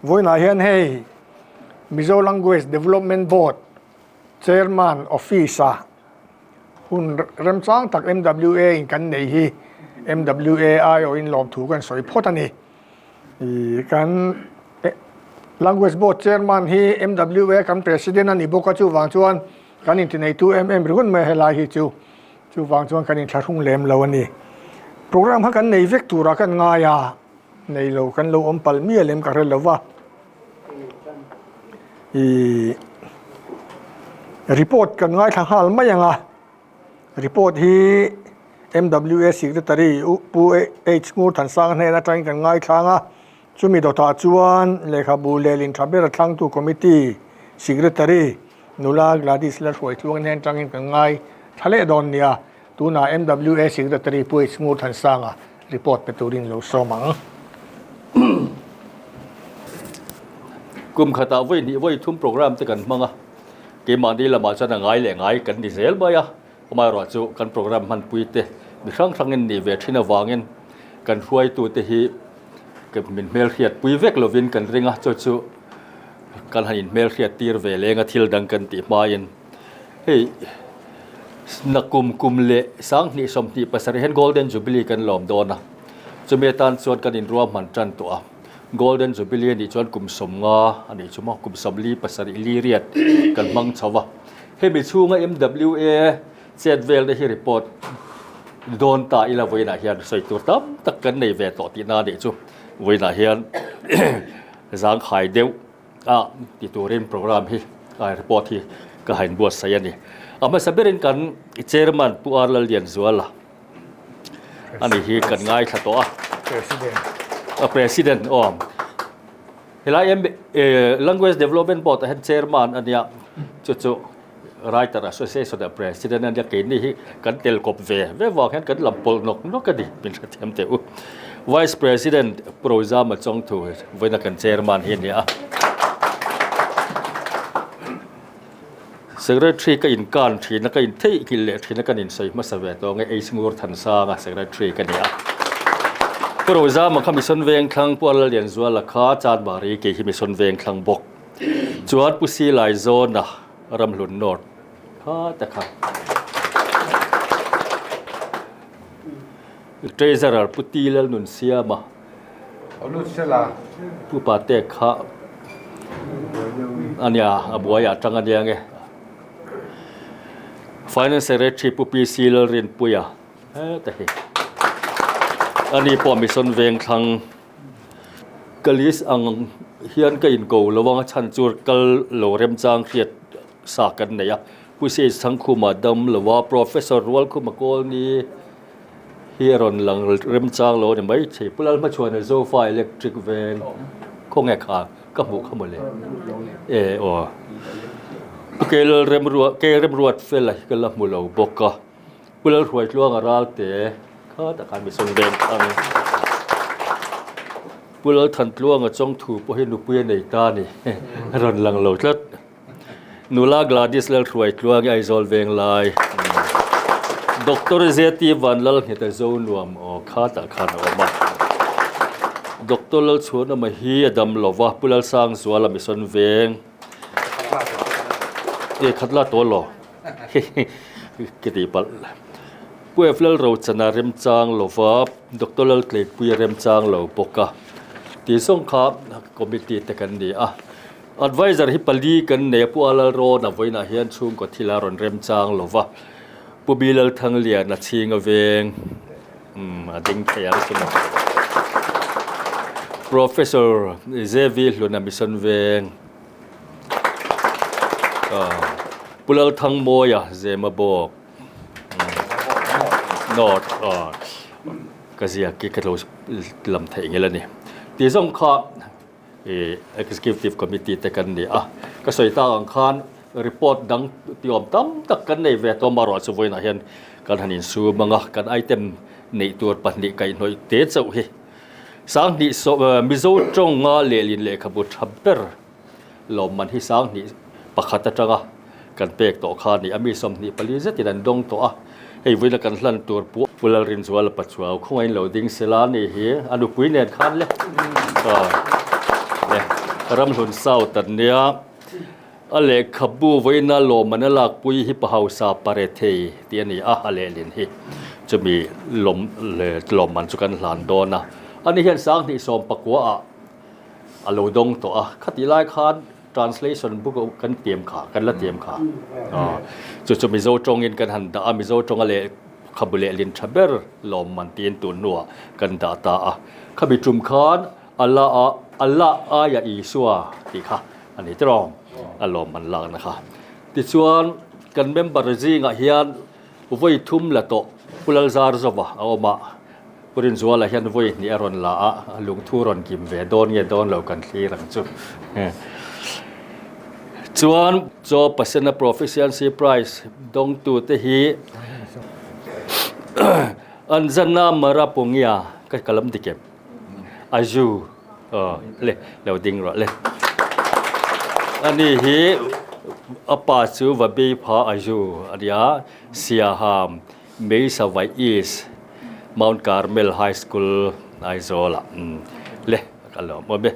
Vawiinah hian hei Mizo Language Development Board Chairman Office-a hun remchang tak MWA in kan nei hi MWA aiawhin lawmthu kan sawi phawt a ni. Kan Language Board Chairman hi MWA kan President a ni bawk a, chuvang chuan kan intineitu em em ringawt mai a helai hi chu. Chuvang chuan kan inthlahrung lem lo a ni. Program kha kan nei vek turah kan ngai a, nei lo kan lo awm palh mial em ka hre lo va. Ih report kan ngaithla nghal mai ang a, report hi MWA Secretary Pu H Ngurthansanga hnen atangin kan ngaithla ang a, chumi dawtah chuan lehkhabu lehlin tha ber thlangtu committee Secretary Nula Gladys Lalhruaitluang hnen atangin kan ngai thla leh dawn nia, tunah MWA Secretary Pu H Ngurthansanga report pe turin lo sawm ang. Kum khatah vawi hnih vawi thum program te kan hmang a, keimahni lamah chuan a ngai leh ngai kan ni zel mai a, amaherawh chu kan program hmanpui te mi hrang hrangin nih ve thin avangin kan hruaitute hi min hmelhriatpui vek lovin kan ring a, chu chu kan han inhmelhriat tir ve leng a thil dang kan tih hmain hei nakum kum leh sanghnih sawmhnih pasarih hian Golden Jubilee kan lawm dawn a, chumi atan chuan kan inruahman tan tawh a, Golden Jubilee anih chuan kum sawmnga a nih chu maw kum sawmli pasarih li riat kan hmang chho va, hemi chhunga MWA chet velna hi report dawn ta ila vawiinah hian sawi tur tam tak kan nei ve tawh tihna a nih chu vawiinah hian Zangkhai deuh a ti turin program hi report hi ka hain buatsaih a ni. A hmasa berin kan chairman Pu R Lallianzuala a ni hi kan ngaithla tawh a. President. A president aw. Helai em Language Development Board ah hian chairman a nia chu chu Writer Association ah president a nia keini hi kan tel kawp ve ve vang hian kan lam pawlh nawk nawk a ni min hrethiam teh u. Vice President Pu Rozama Chawngthu vawiina kan chairman hi a ni a. Secretary ka inkan thin a, ka intheihngilh leh thin a, kan insawi hmasa ve tawh ang e, H Ngurthansanga Secretary ka ni a. Pu Rozama kha Mission Vengthlang, Pu Arlalianzuala kha Chanmari kei hi Mission Vengthlang bawk. Chuan Pu Silai Zawna Ramhlun North kha te kha. Treasurer Pu Ti Lalnunsiama Pu Pate kha a nia a buai ah tang a nia nge. Finance Secretary Pu PC Lalrinpuia heta hi ani pawh Mission Vengthlang Ka list ang hian ka inko lo ang a chhan chu kal lo remchang hriat sa kan nei a. Pu Sage Thangkhuma dam lo a, Professor Rualkhuma Kawlni hi a rawn lang remchang lo a ni mai thei. Pu Lalhmachhuana Zofa Electric Veng khawnge kha ka hmuh kha mawle. E aw. Pu Keiremruat Fela hi ka la hmu lo bawk a. Pu Lalhruaitluanga Ralte kha tak khan mi sawn veng ang. Pu Lalthantluanga Chawngthu pawh hi nupui a nei ta a ni. A rawn lang lo tlat. Nula Gladys Lalhruaitluangi Aizawl veng lai. Doctor ZT Vanlalngheta Zonuam aw kha tah khan a awm a. Doctor Lalchhuanawma hi a dam lo va, Pu Lalsangzuala mi sawn veng. E khat la tawh lo. Ka tih palh. Pu F Lalrochana remchang lova Doctor Laltleipuia remchang lo bawk a tih zawng kha committee te kan ni a. Adviser hi pali kan nei a, Pu A Lalrawna vawiinah hian chhungkaw thil a rawn remchang lova, Pu B Lalthangliana chhinga veng umm a ding thei ang chu maw. Professor JV Hluna Mission Veng. Pu Lalthangmawia Zemabawk North ka ziak hi ka lo lam theih ngel a ni. Tih zawng kha Executive Committee te kan ni a, ka sawi tak ang khan report dang ti awm tam tak kan nei ve tawm erawh chu vawiinah hian kan han insum ang a, kan item neih tur pahnih kaihhnawih te chauh hi. Sanghnih Mizo tawnga lehlin lehkhabu tha ber lawmman hi sanghnih pakhat atanga kan pek tawh kha a ni a, mi 24 zetin an dawng tawh a, hei vawiina kan hlan tur pawh Pu Lalrinzuala Pachuau khawngain lo ding sela a nih hi, a nupui nen khan le. Ramhlun South an nia. A lehkhabu vawiina lawmman a lakpui hi Pahausa Parethei tih a ni a, a lehlin hi chumi lawm lawmman chu kan hlan dawn a. Ani hian 2019 ah a lo dawng tawh a, khatih lai khan translation book kan tiam kha, kan la tiam kha. Chu chu Mizo tawngin kan han dah a, Mizo tawnga lehkhabu lehlin tha ber lawmman tiin tun hnuah kan dah ta a. Khami tum khan Allah a Allah aia Isua tih kha a ni tawng a lawmman lakna kha. Tichuan kan member zingah hian vawi thum la tawh Pu Lalzar Zova a awm a, Pu Rinzuala hian vawi hnih a rawn la a, lungthu rawn kim ve dawn nge dawn lo kan thlir ang chu. Chuan Chaw Pasena Proficiency Prize dawngtute hi Anjana Marapungia ka ka lam dik em? Azu aw le lo ding rawh le. Ani hi a pa chu va bei pha Azu a nia Siaham Meisavai East Mount Carmel High School Aizawl ah le ka lawm awm e.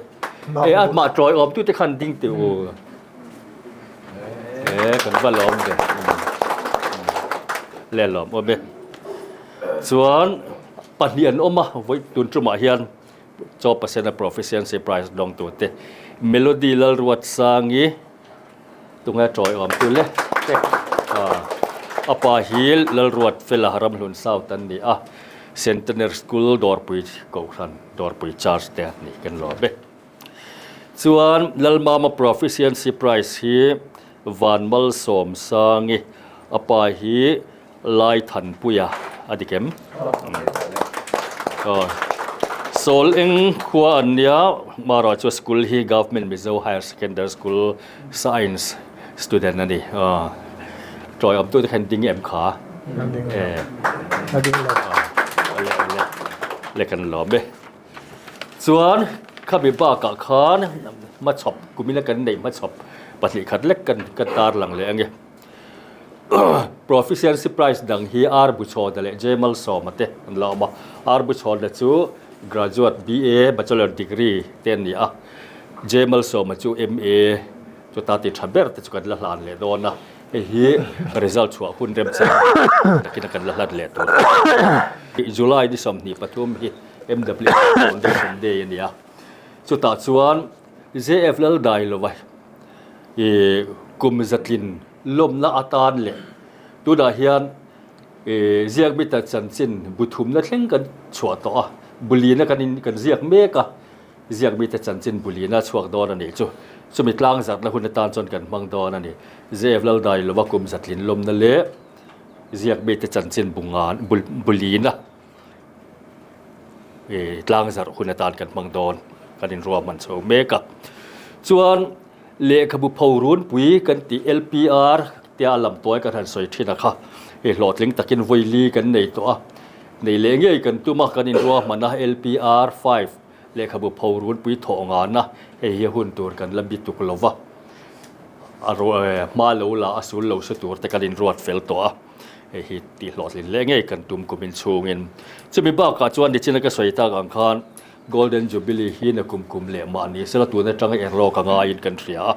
E a mah tawi awm tute khan ding teh u. E kan va lawm ve. Le lawm awm e. Chuan pahnih an awm a, vawi tun tumah hian Chaw Pasena Proficiency Prize dawngtute Melody Lalruatsangi tunge tawi awm tu le te a pa hi Lalruat Fela Ramhlun South an ni a, Centenary School Dawrpui Kohhran Dawrpui Church te an nih kan lawm e. Chuan Lalmama Proficiency Prize hi Vanmalsawmsangi a pa hi Lai Thanpuia a dik em? Aw. Sawl eng khua an nia, Mara chu school hi Government Mizo Higher Secondary School Science student a ni. Aw. Tawi awm tute khan ding em kha? Ding lo. A ding lo. Awle awle. Le kan lawm e. Chuan khami bakah khan hmachhawp kumina kan neih hmachhawp pahnih khat lek kan ka tarlang leh ange. Proficiency Prize dang hi R Buchhawna leh J Malsawma te an la awm a. R Buchhawna chu Graduate BA, Bachelor Degree, te an ni a. J Malsawma chu MA chuta ti tha ber te chu kan la hlan leh dawn a. Hei hi result chhuah hun remchang takin a kan la hlan leh tur. July ni 23 hi MWF Foundation Day a ni a. Chutah chuan JF Laldailova ih kum zatlin lawmna atan leh tunah hian ih ziak mita chanchin bu thumna thleng kan chhuah tawh a, bulina kan in kan ziak mek a, ziak mite chanchin bulina chhuak dawn a nih chu. Chumi tlang zarhna hun atan chuan kan hmang dawn a ni. JF Laldailova kum zatlin lawmna leh ziak mite chanchin bu ngan bulina. Tlang zarh hun atan kan hmang dawn kan inruahman chho mek a. Chuan lehkhabu pho runpui kan tih LPR tia a lam tuai kan han sawi thin a kha hei hlawhtling takin vawi kan nei tawh a. Nei leh ngei kan tum a kan inruahman a LPR 5 lehkhabu pho runpui thawh ngana hei hi a hun tur kan la bi tuk lo va. A hma lo la a sul lo se tur te kan inruat fel tawh a. Hei hi tih hlawhtlin leh ngei kan tum kumin chhungin. Chumi bakah chuan nichina ka sawi tak ang khan Golden Jubilee hi na kum kum leh mah ni sela tun atanga engrawk a ngaiin kan hria a,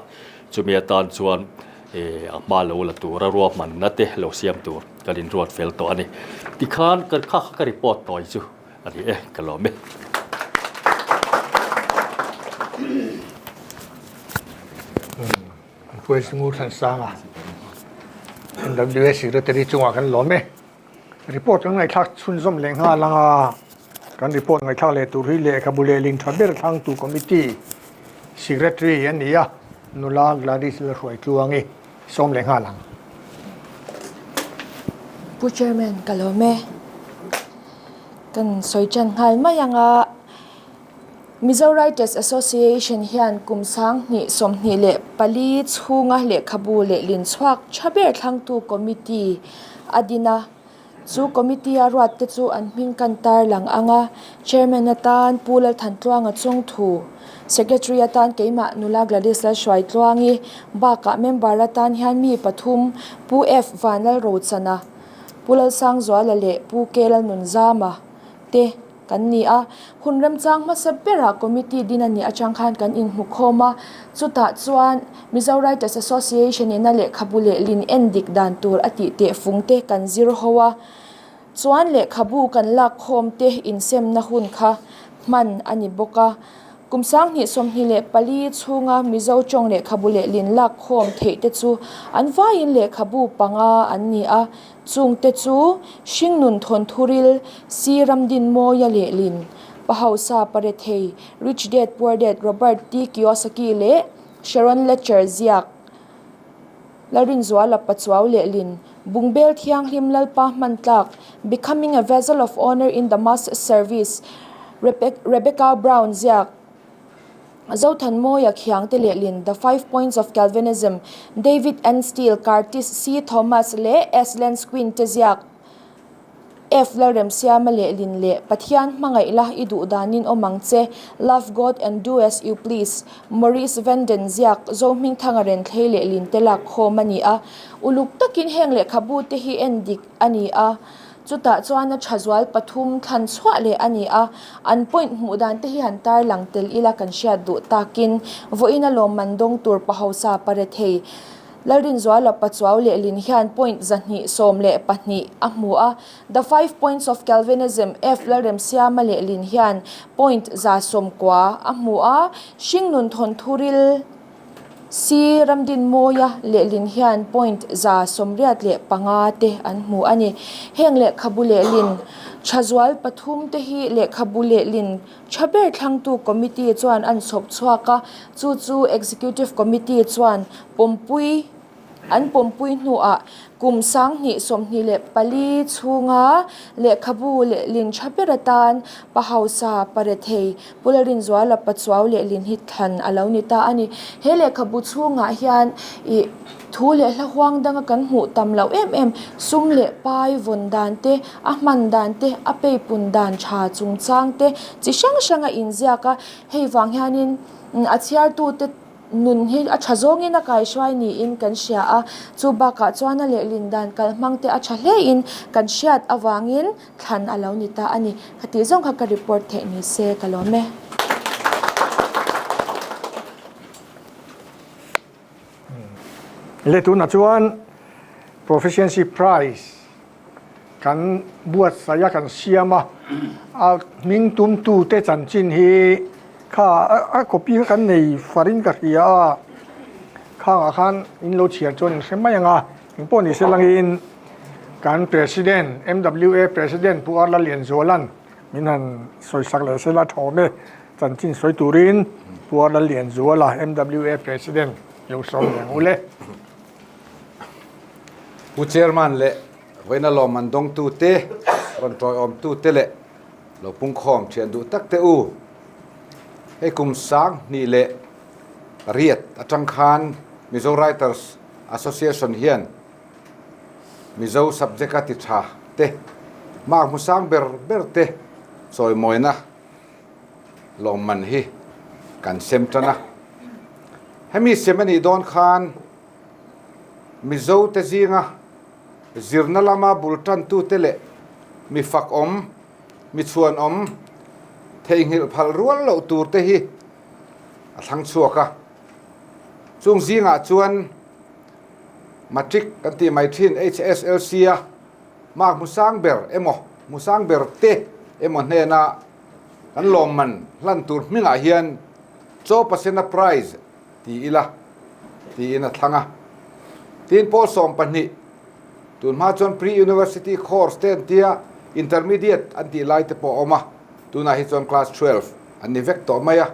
chumi atan chuan a hma lo la tura ruahmanna te lo siam tur kan inruat fel tawh a ni. Tikhan kan kha kha ka report tawi chu a ni e, ka lawm e. Request Ngur Thansanga, MWA Secretary chungah kan lawm e. Report kan ngaihthlak chhunzawm leh nghal ang a, kan report ngaihthlak leh tur hi lehkhabu lehling tha ber thlangtu committee Secretary a ni a, nula Gladys Lalhruaitluangi sawm leh nghal ang. Pu Chairman ka lawm e. Kan sawi tan nghal mai ang a. Mizo Writers Association hian kum 2024 chhunga lehkhabu lehlin chhuak tha ber thlangtu committee a din a. Chu committee a ruat te chu an hming kan tar lang ang a, Chairman atan Pu Lalthantluanga Chungthu, Secretary atan keimah Nula Gladys Lalhruaitluangi bakah member atan hian mi pathum Pu F Vanlalrochana, Pu Lalsangzuala leh Pu K Lalnunzama te. kan ni a. Hun remchang hmasa berah committee din a nih atang khan kan inhmukhawm a, chutah chuan Mizo Writers Association in a lehkhabu lehlin en dik dan tur a tih teh fung te kan zir ho a, chuan lehkhabu kan lakkhawm te insemna hun kha hman a ni bawk a. Kum 2024 chhunga Mizo tawng lehkhabu lehlin lakkhawm theih te chu an vaiin lehkhabu panga an ni a, Chungte chu Hringnun Thawnthuril, Si Ramdinmawia lehlin, Pa Hausa Parethei, Rich Dad Poor Dad, Robert T. Kiyosaki leh Sharon Lechter ziak, Lalrinzuala Pachuau lehlin, Bungbel Thianghlim Lalpa Hmantlak, Becoming a Vessel of Honor in the Master's Service, Rebecca Brown ziak, Zothanmawia Khiangte lehlin The Five Points of Calvinism, David N. Steele, Curtis C. Thomas leh S. Lance Quinn te ziak F. Lalremsiama lehlin leh Pathian hmangaih la i duh danin awm ang che, Love God and Do As You Please, Maurice Vanden ziak Zohmingthanga Renthlei lehlin te lak khawm a ni a. Uluk takin heng lehkhabu te hi en dik a ni a. Chutah chuan a tha zual pathum thlan chhuah leh a ni a, an point hmuh dan te hi han tar lang tel ila kan hriat duh takin vawiin a lawmman dawng tur pa hausa pa rethei Lalrinzuala Pachuau lehlin hian point 112 a hmu a, The Five Points of Calvinism F Lalremsiama lehlin hian point 90 a hmu a, Hringnun Thawnthuril Si Ramdinmawia lehlin hian point 85 te an hmu a ni. Heng lehkhabu lehlin tha zual pathum te hi lehkhabu lehlin tha ber thlangtu committee chuan an chhawp chhuak a, chu chu Executive Committee chuan pawmpui An pawmpui hnuah kum 2024 chhunga lehkhabu lehlin tha ber atan pa hausa, pa rethei, Pu Lalrinzuala Pachuau lehlin hi thlan a lo ni ta a ni. He lehkhabu chhungah hian ih thu leh hla huang danga kan hmuh tam loh em em sum leh pai vawn dan te, a hman dan te, a peipun dan tha chungchang te chi hrang hrang a inziak a. Hei vang hianin a chhiartute Nun hi a tha zawngin a kaihruai niin kan hria a, chu bakah chuan a lehlin dan kalhmang te a tha hlein kan hriat avangin thlan a lo ni ta a ni. Khatih zawng kha ka report theih ni se ka lawm e. Le tunah chuan Proficiency Prize kan buatsaih a, kan siam a, a hming tumtute chanchin hi kha a copy kha kan nei farin ka hria a, khangah khan in lo chhiar chuan in hre mai ang a, engpawh ni se langin kan President, MWA President Pu Arla Lianzuala'n min han sawisak leh sela thawm e, chanchin sawi turin Pu Arla Lianzuala, MWA President lo sawm leh ang u le. Pu Chairman leh vawiina lawmman dawngtute, rawn tawiawmtute leh lo pungkhawm thian duh tak te u, hei kum 2008 atang khan Mizo Writers Association hian Mizo subject-a ti tha te, mark hmu sang ber ber te chawimawina lawmman hi kan sem tan a. Hemi sem a nih dawn khan Mizo te zinga zirna lama bul tantute leh mi fakawm, mi chhuanawm, theihnghilh phal rual loh tur te hi a thlang chhuak a. Chung zingah chuan Matric kan tih mai thin HSLC a mark hmu sang ber emaw, hmu sang ber te emaw hnena kan lawmman hlan tur hmingah hian Chaw Pasena Prize ti ila tiin a thlang a. Tin pawl 12, tun hma chuan pre-university course te an tia, intermediate an tih lai te pawh a awm a, tunah hi chuan class 12 an ni vek tawh mai a,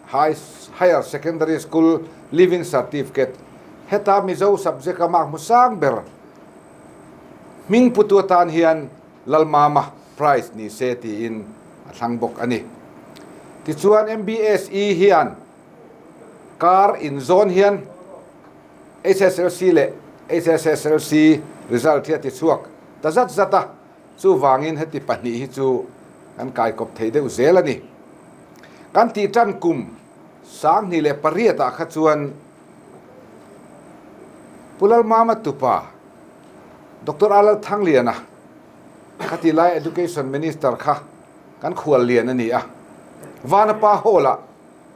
high higher secondary school leaving certificate heta Mizo subject a mark hmu sang ber hming putu atan hian Lalmama prize ni se tiin a thlang bawk a ni. Tichuan MBSE hian Kar inzawn hian HSLC leh HSSLC result hi a ti chhuak ta zat zat a, chuvangin heti pahnih hi chu kan kaikawp thei deuh zel a ni. Kan tih tan kum 2008 ah kha chuan Pu Lalmama tupa Doctor Alal Thangliana khati lai Education Minister kha. kan khual lian a ni a. Vanapa Hall-ah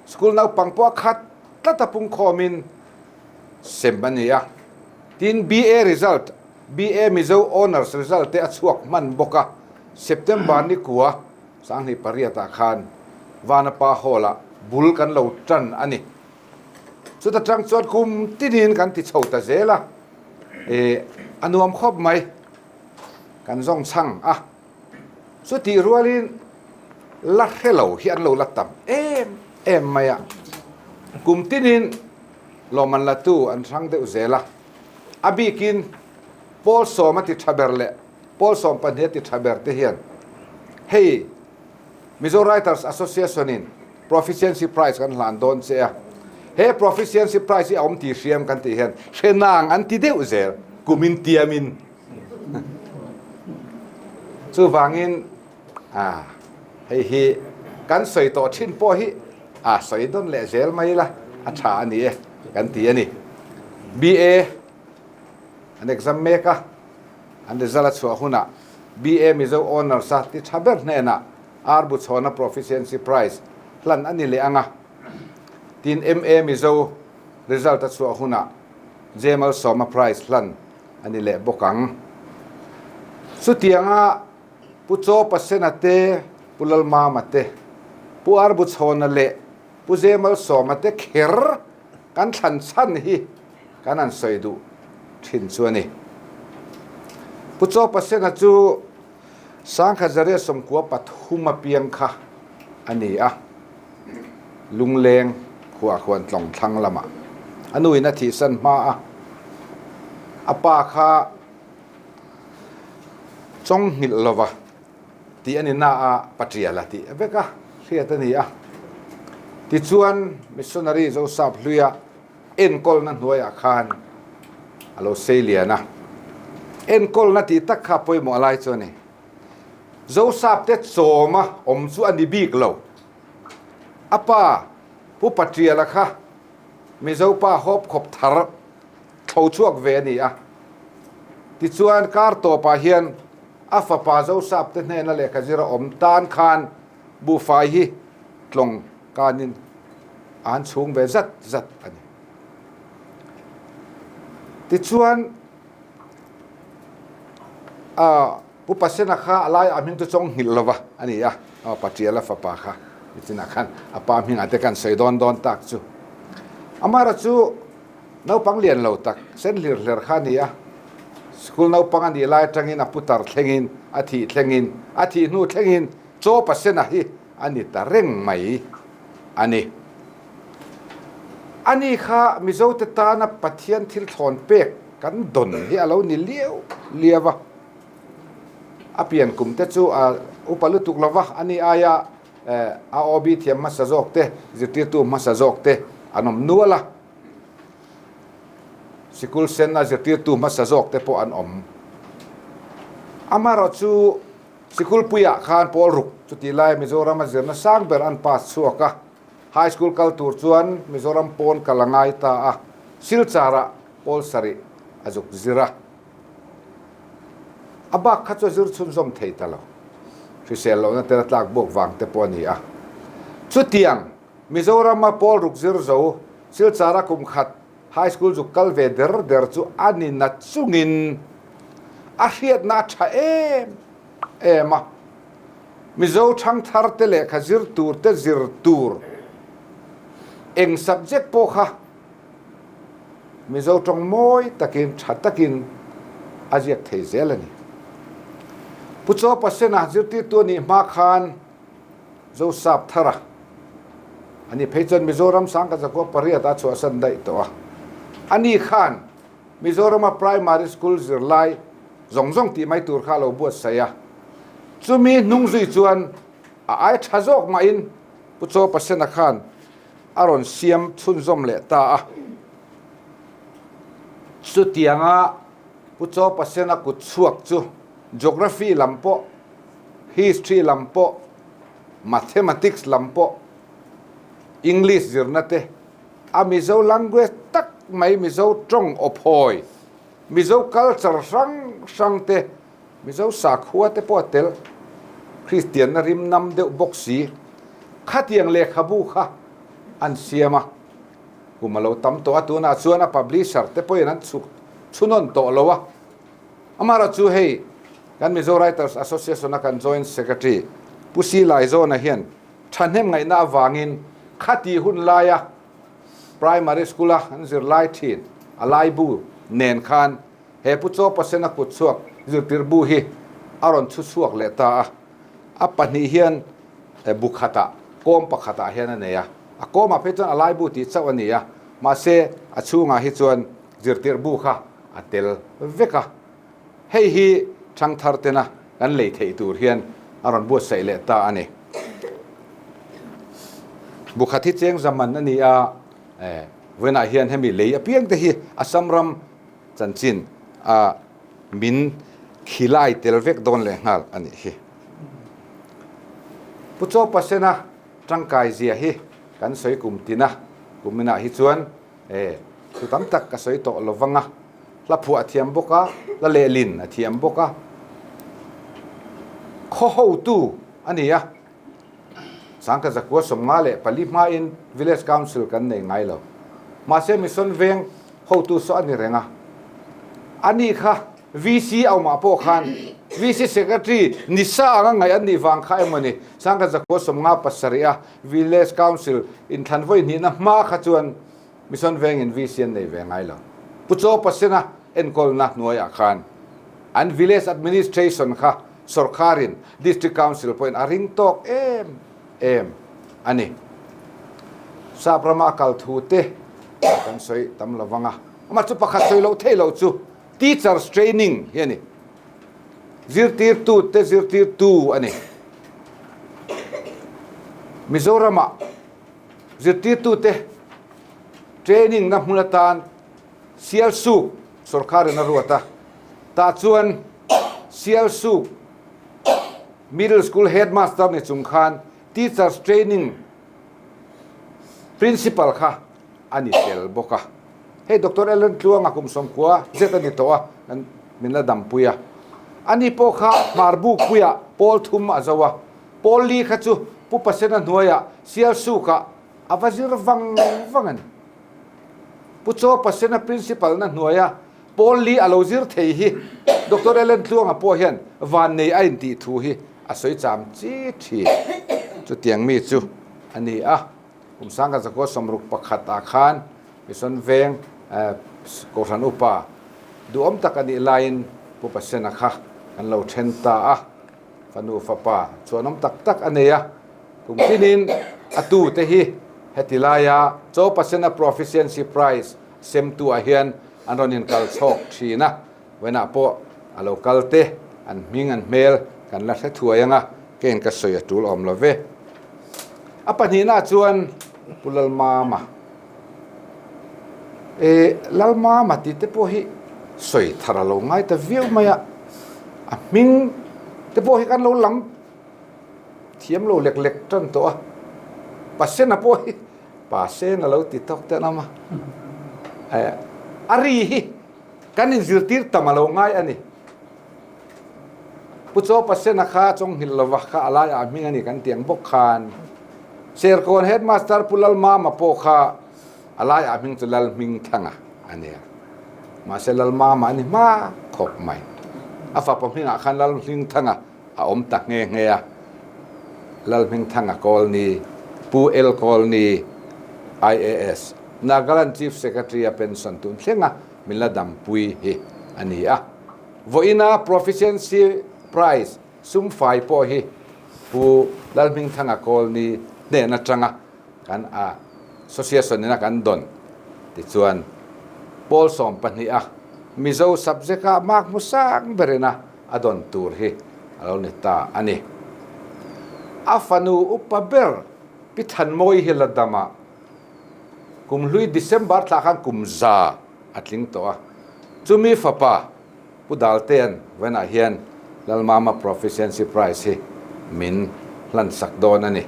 school naupang pawh a khat tlat a pungkhawmin sem a ni a. Tin, BA result, BA Mizo Honours result te a chhuak hman bawk a. September ni kua 2008 ah khan Vanapa Hall-ah bul kan lo tan a ni. Chuta tang chuan kum tinin kan ti chho ta zel a, eh a nuam khawp mai. Kan zawng chhang a, chutih rualin la hre lo hi an lo la tam em em mai a. Kum tinin lawmman la tu an hrang deuh zel a, a bikin pawl sawm a ti tha ber leh pawl 12 a ti tha ber te hian hei Mizo Writers Association in Proficiency Prize kan hlan dawn che a, he Proficiency Prize hi a awm tih hriam kan tih hian hre nang an ti deuh zel kumin tiamin. Chuvangin a hei hi kan sawi tawh thin pawh hi a sawi dawn leh zel mai la a tha a ni e kan ti a ni. BA an exam mek a, an result a chhuah hunah BA Mizo Honours a ti tha ber hnenah Ar Buchhawna Proficiency Prize hlan a ni leh ang a, tin MA Mizo result a chhuah hunah Jemal Sawma Prize hlan a ni leh bawk ang. Chutianga Pu Chaw Pasena te, Pu Lalmama te, Pu Ar Buchhawna leh Pu Jemal Sawma te kher kan thlan chhan hi kan han sawi duh thin chu a ni. Pu Chaw Pasena chu 1993 a piang kha a ni a, Lungleng khuah khuan tlawng thlang lamah a nuin a thihsan hma a, a pa kha chawng nghilh lova tih a ni na a, Patiala tih vek a hriat a ni a. Tichuan Missionary Zosap Hluia enkawlna hnuaiah khan a lo sei lian a, enkawlna tih tak kha pawimawh lai chu a ni. Zosapte chawma awm chu a ni bik lo. A pa Pu Patiala kha Mizo pa hawp khawp thar thlo chhuak ve a ni a. Tichuan kar tawpah hian a fapa Zosapte hnena lehkha zir a awm tan khan buhfai hi tlawng kanin a han chhung ve zat zat a ni. Tichuan, a Pu Pasena kha a laiah hming chu chawng nghilh lova a ni a, a Patiala fapa kha nichinah khan a pa hmingah te kan sawi dawn dawn tak chu. Amara chu naupang lian lo tak, sen hlir hler kha a ni a, school naupang a nih lai atangin a putar thlengin, a thih thlengin, a thih hnu thlengin Chaw Pasena hi a ni ta reng mai a ni. Ani kha Mizote tana Pathian thil thlawn pek kan dawn hi a lo ni liau liau a. A pian kum te chu a upa lutuk lo va, ani aia a OB thiam hmasa zawk te, zirtirtu hmasa zawk te an awm nual a. Sikul sen a zirtirtu hmasa zawk te pawh an awm. Amaherawhchu Sikulpuiah khan pawl ruk chutih lai Mizorama zirna sang ber an pass chhuak a, High School kal tur chuan Mizoram pawn kal a ngai ta a, Silcharah pawl sarih a zuk zir a. A bak kha chu a zir chhunzawm thei ta lo. Hrisel lohna tel a tlak buak vang te pawh a ni a. Chutiang Mizorama pawl ruk zir zo Silchara kum khat High School zuk kal ve der der chu a ni na chungin a hriatna a tha em em a. Mizo thangthar te lehkha zir tur te zir tur eng subject pawh kha Mizo tawng mawi takin tha takin a ziak thei zel a ni. Pu Chawpa Sena zirtirtu a nih hma khan Zosap Thara a ni phei chuan Mizoram Sangkazakua pariat a chhuahsan daih tawh a. Ani khan Mizorama primary school zirlai zawng zawng tih mai tur kha a lo buatsaih a. Chumi hnung zui chuan a ai tha zawk mahin Pu Chawpa Sena khan a rawn siam chhunzawm leh ta a. Chutianga Pu Chawpa Sena kut chhuak chu Geography lam pawh History lam pawh, Mathematics lam pawh, English zirna te, a Mizo language tak mai Mizo tawng awphawi, Mizo culture hrang hrang te, Mizo sakhua te pawh a tel. Kristianna rim nam deuh bawk si. Khatiang lehkhabu kha an siam a, kum a lo tam tawh a, tunah chuan a publisher te pawhin an chhuk chhunawn tawh lo a. Amaherawhchu chu hei kan Mizo Writers Association a kan Joint Secretary Pu Si Laizawna hian thahnem ngaihna avangin khati hun laia Primary School a an zir lai thin a laibu nen khan he Pu Chaw Pasena kut chhuak zirtir bu hi a rawn chhu chhuak leh ta a. A pahnih hian bu khatah kawm pakhatah hian a nei a, a kawmah phei chuan a laibu tih chauh a ni a, mahse a chhungah hi chuan zirtir bu kha a tel vek a. Hei hi thangthar tena kan lei theih tur hian a rawn buatsaih leh ta a ni. Bu khat hi cheng zaman a ni a, vawiinah hian hemi lei apiang te hi Assam ram chanchin a min khilai tel vek dawn leh nghal a nih hi. Pu Chaw Pasena tangkai zia hi kan sawi kum tin a, kum inah hi chuan e thu tam tak ka sawi tawh lo vang a, hla phuah a thiam bawk a, hla lehlin a thiam bawk a, khaw hotu a ni a, Sangkhat zakua 54 hmain Village Council kan nei ngai lo. Mahse Mission Veng hotu saw a ni reng a. Ani kha VC a awmah pawh khan VC Secretary ni sa anga ngaih an nih vang kha emaw ni Sangkhat zakua 57 a Village Council inthlan vawi hnihna hma kha chuan Mission Vengin VC an nei ve ngai lo. Pu Chaw Pasena enkawlna hnuaiah khan an Village Administration kha Sorkarin District Council pawhin a ring tawk em em a ni. Sap rama a kal thu te kan sawi tam lo vang a, amah chu pakhat sawi loh theih loh chu Teachers Training hi a ni. Zirtirtu te zirtirtu a ni. Mizoramah zirtirtu te training na hmun atan Sialsuk sorkarin a ruat a, tah chuan Sialsuk Middle School Headmaster ni chung khan Teachers Training Principal kha a ni tel bawk a. Hei Doctor Ellen Tluanga kum 90 zet a ni tawh a, min la dampui a. Ani pawh kha Hmarbukpuiah pawl thum a zo a, pawl li kha chu Pu Pasena hnuaiah Sialsukah a va zir vang vang a ni. Pu Chaw Pasena Principal na hnuaia pawl li a lo zir thei hi Doctor Ellen Tluanga pawh hian vannei a intih thu hi a sawi cham chi thin. Chutiang mi chu a ni a, kum 1961 ah khan Mission Veng Kohhran Upa duhawm tak a nih laiin Pu Pasena kha kan lo then ta a. Fanu fapa chuanawm tak tak a nei a, kum tinin a tute hi heti laia Chaw Pasena Proficiency Prize semtuah hian an rawn inkal chhawk thin a, vawiinah pawh a lo kal te an hming an hmel kan la hre thuai ang a, keiin ka sawi a tul awm lo ve. A pahnihna chuan Pu Lalmama. E, Lalmama tih te pawh hi sawi thar a lo ngai ta viau mai a, a hming te pawh hi kan lo lam thiam lo lek lek tan tawh a, Pasena pawh hi Pasena lo ti tawk te an awm a, e, a ri hi kan inzirtir tam a lo ngai a ni. Pu Chaw Pasena kha chawnghilh lova kha a laiah hming a ni kan tiang bawk khan Serkawn Headmaster Pu Lalmama pawh kha a laiah hming chu Lalhmingthanga a nia. Mahse Lalmama a ni hma khawp mai. A fapa hmingah khan Lalhmingthanga a awm ta nghe nghe a. Lalhmingthanga Kawlni, Pu L Kawlni, IAS, Nagaland Chief Secretary a pension tun thlenga min la dampui hi a ni a. Vawiina Proficiency Prize sum fai pawh hi Pu Lalhmingthanga Kawlni hnen atanga kan Association ina kan dawn tichuan pawl 12 a Mizo subject ah mark hmu sang berina a dawn tur hi a lo ni ta a ni. A fanu upa ber Pi Thanmawi hi la dam a, kum hlui December thla khan kum 100 a tling tawh a. Chumi fapa Pu Daltea'n vawiinah hian Lalmama Proficiency Prize hi min hlansak dawn a ni.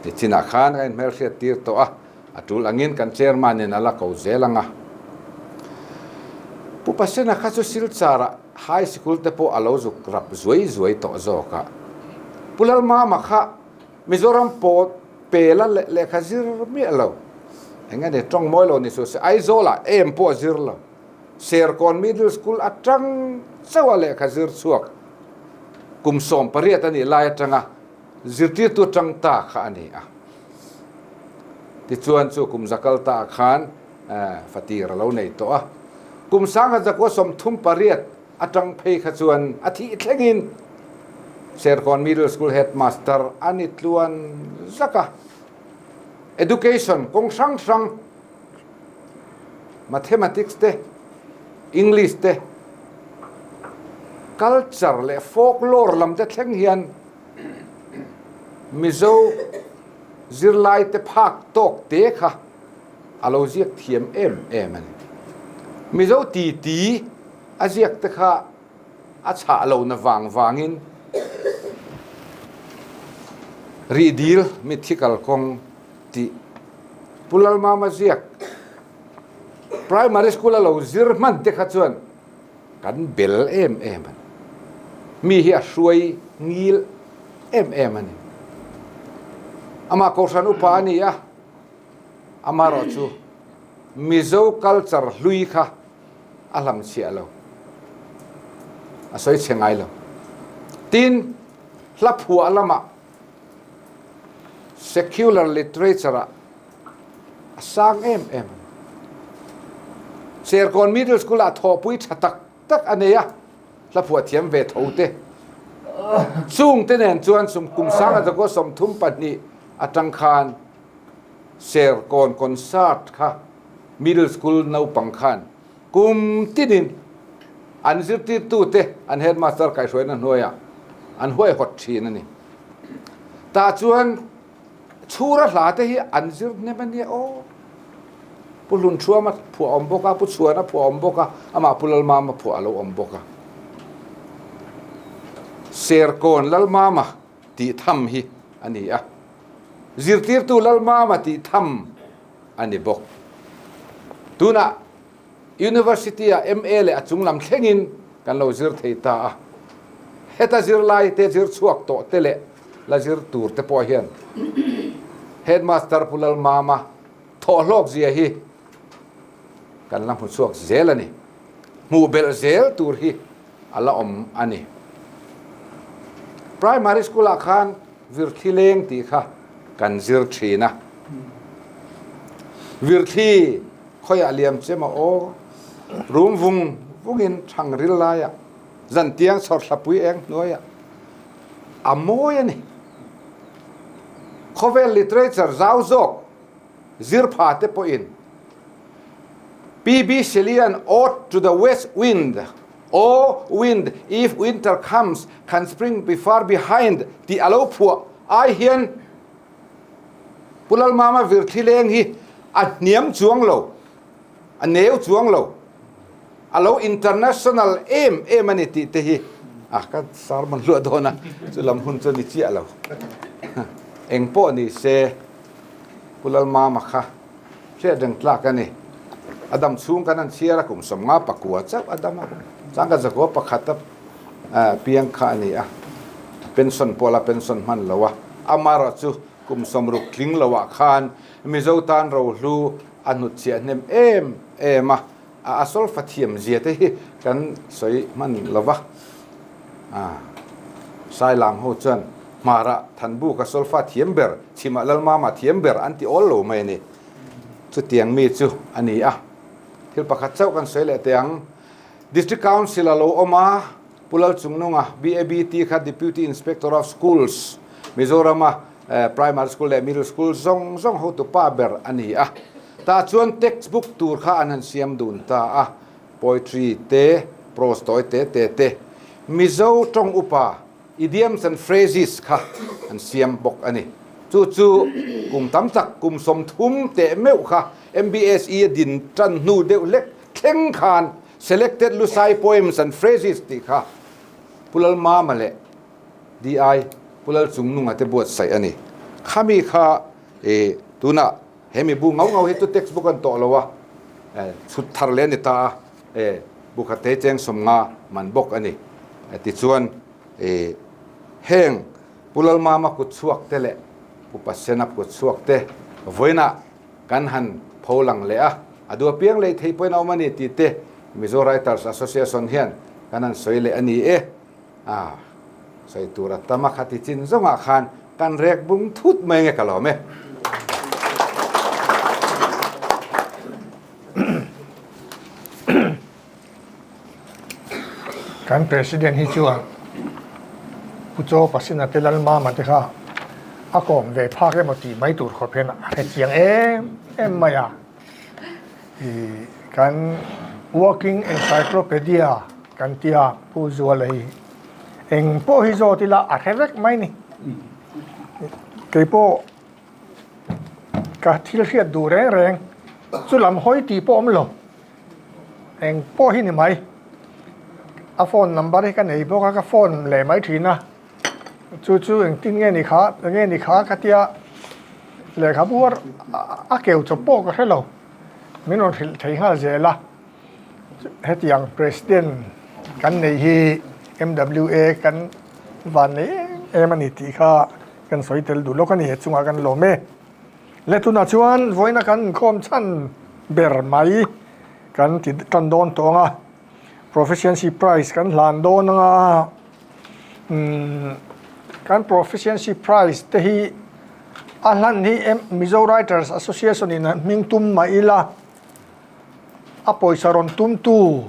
Nichinah khan ka inhmelhriat tir tawh a, a tul angin kan Chairman-in a la ko zel ang a. Pu Pasena kha chu Silchar-ah High Sikul te pawh a lo zuk rap zuai zuai tawh zawk a. Pu Lalmama kha Mizoram pawh pela lehkha zir miah lo. Eng nge ni tawng mawi lo ni suh se Aizawlah em pawh a zir lo. Serkawn Middle School atang chauh a lehkha zir chhuak kum 18 a nih lai atanga zirtirtu tang ta kha a ni a. Tichuan chu kum za kal ta ah khan fatir a lo nei tawh a. Kum 1938 atang phei kha chuan a thih thlengin Serkawn Middle School Headmaster a ni tluan zak a. Education kawng hrang hrang Mathematics te, English te, Culture leh Folklore lam te thleng hian Mizo zirlai te phak tawk te kha a lo ziak thiam em em a ni. Mizo titi a ziak te kha a chhah lo na vang vangin Rihdil mitthi kalkawng tih Pu Lalmama ziak Primary School a lo zir hman te kha chuan kan bel em em a ni. Mi hi a hruai ngil em em a ni. Amah Kohhran upa a ni a, amaherawhchu Mizo culture hlui kha a hlamchhiah lo, a sawi chhe ngai lo. Tin, hla phuah lamah secular literature ah a sang em em a ni. Serkawn Middle School ah thawhpui tha tak tak a nei a, hla phuah thiam ve tho te. Chung te nen chuan sum kum sang a zakua 32 atang khan Serkawn concert kha Middle School naupang khan kum tinin an zirtirtute an headmaster kaihhruaina hnuaiah an huaihawt thin a ni. Tah chuan chhura hla te hi an zir hnem a nia aw. Pu Hlunthuama phuah a awm bawk a, Pu Chhuana phuah a awm bawk a, amah Pu Lalmama phuah a lo awm bawk a. Serkawn Lalmama tih tham hi a ni a, zirtirtu Lalmama tih tham a ni bawk. Tunah University-ah MA leh a chung lam thlengin kan lo zir thei ta a. Heta zirlai te zir chhuak tawh te leh la zir tur te pawh hian Headmaster Pu Lalmama thawhhlawk zia hi kan la hmu chhuak zel a ni. Hmuh belh zel tur hi a la awm a ni. Primary School-ah khan Virthli leng tih kha kan zir thin a. Virthli khawiah liam che maw aw? Rum vung vungin thang ril laiah zantiang chhawr thlapui eng hnuaiah a mawi a ni. Khawvel literature zau zawk zir pha te pawhin PB Shelley-a'n Ode to the West Wind, O wind, if winter comes, can spring be far behind tih a lo phuah ai hian Pu Lalmama virthli leng hi a hniam chuang lo, a neu chuang lo, a lo international em em a ni tih te hi a ka sermon luah dawn a, chu lam hun chu a ni chiah lo. Eng pawh ni se Pu Lalmama kha Hriat reng tlak a ni. A dam chhung kan han chhiar a, kum 59 chauh a dam a. Changka zakua pakhat a piang kha a ni a. Pension pawh la pension hman lo a. Amaherawh chu kum 60 tling lo ah khan Mizo tan rohlu a hnutchhiah hnem em em a. A solfa thiam zia te hi kan sawi hman lo va. Sailam ho chuan Hmarah Thanbuka solfa thiam ber, Chhimah Lalmama thiam ber an ti awl lo mai a ni. Chutiang mi chu a ni a. Thil pakhat chauh kan sawi leh teh ang. District Council a lo awm a, Pu Lalchungnunga, BABT kha Deputy Inspector of Schools, Mizorama Primary School leh Middle School zawng zawng hotu pa ber a ni a. Tah chuan textbook tur kha an han siam dun ta a, poetry te, prose tawi te te te, Mizo tawng upa, idioms and phrases kha an siam bawk a ni. Chu chu kum tam tak, kum 30 teh meuh kha MBSE a din tan hnu deuh hlek thleng khan Selected Lusai Poems and Phrases tih kha Pu Lalmama leh DI Pu Lalchungnunga te buatsaih a ni. Khami kha tunah He mi bu ngau ngau hi chu text book an tawh lo a, chhut thar leh a ni ta a, e bu khat thei cheng 50 man bawk a ni. Tichuan e heng. Pu Lalmama kut chhuak te leh Pu Pasena kut chhuak te vawiinah kan han pho lang leh a, a duh apiang lei thei pawhin a awm a ni tih te Mizo Writers Association hian kan han sawi leh a ni e. A sawi tur a tam a, khati chin zawngah khan kan rek bung thut mai nge ka lawm e. Kan President hi chuan Pu Chaw Pasina te Lalmama te kha a kawm ve phak emaw tih mai tur khawp hian a hre chiang em em mai a. Ih kan Walking Encyclopedia kan tia Pu Zuala hi eng pawh hi zawt ila a hre vek mai ni. Keipawh ka thil hriat duh reng reng chu lam hawi tih pawh awm lo. Eng pawh hi ni mai. A phone number hi ka nei bawk a, ka phone leh mai thin a. Chu chu engtin nge ni kha, enge ni kha ka tia lehkhabu a keu chawp pawh ka hre lo. Min rawn hrilh thei nghal zel a. Hetiang President kan nei hi MWA kan van nei em em a ni tih kha kan sawi tel duh lawk a ni. He chungah kan lawm e. Le tunah chuan vawiina kan inkhawm chhan ber mai kan ti tan dawn tawh ang a, Proficiency Prize kan hlan dawn ang a, umm kan Proficiency Prize te hi a hlan hi Mizo Writers Association in a hming tum mah ila a pawisa rawn tumtu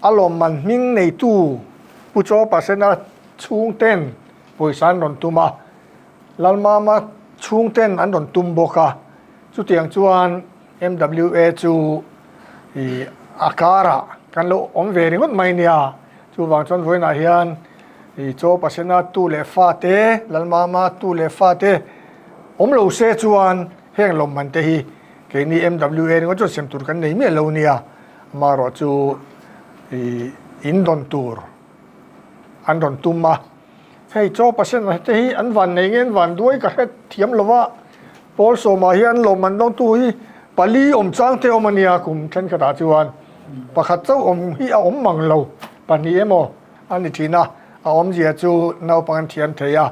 a lawmman hming neitu Pu Chaw Pasena chhungten pawisa an rawn tum a. Lalmama chhungten an rawn tum bawk a, chutiang chuan MWA chu ih a karah kan lo awm ve ringawt mai nia. Chuvang chuan vawiinah hian ih Chaw Pasena tu leh fate, Lalmama tu leh fate awm lo se chuan heng lawmman te hi keini MWA ringawt chuan sem tur kan nei miah lo nia. Amaherawh chu ih in dawn tur an rawn tum a. Hei chaw pasena te hi an van nei nge an van duai ka hre thiam lo va, pawl sawmah hian lawmman dawngtu hi pali awm chang te awm a nia kum thenkhatah chuan pakhat chauh awm hi a awm mang lo pahnih emaw a ni thin a, a awmzia chu naupang an thiam thei a,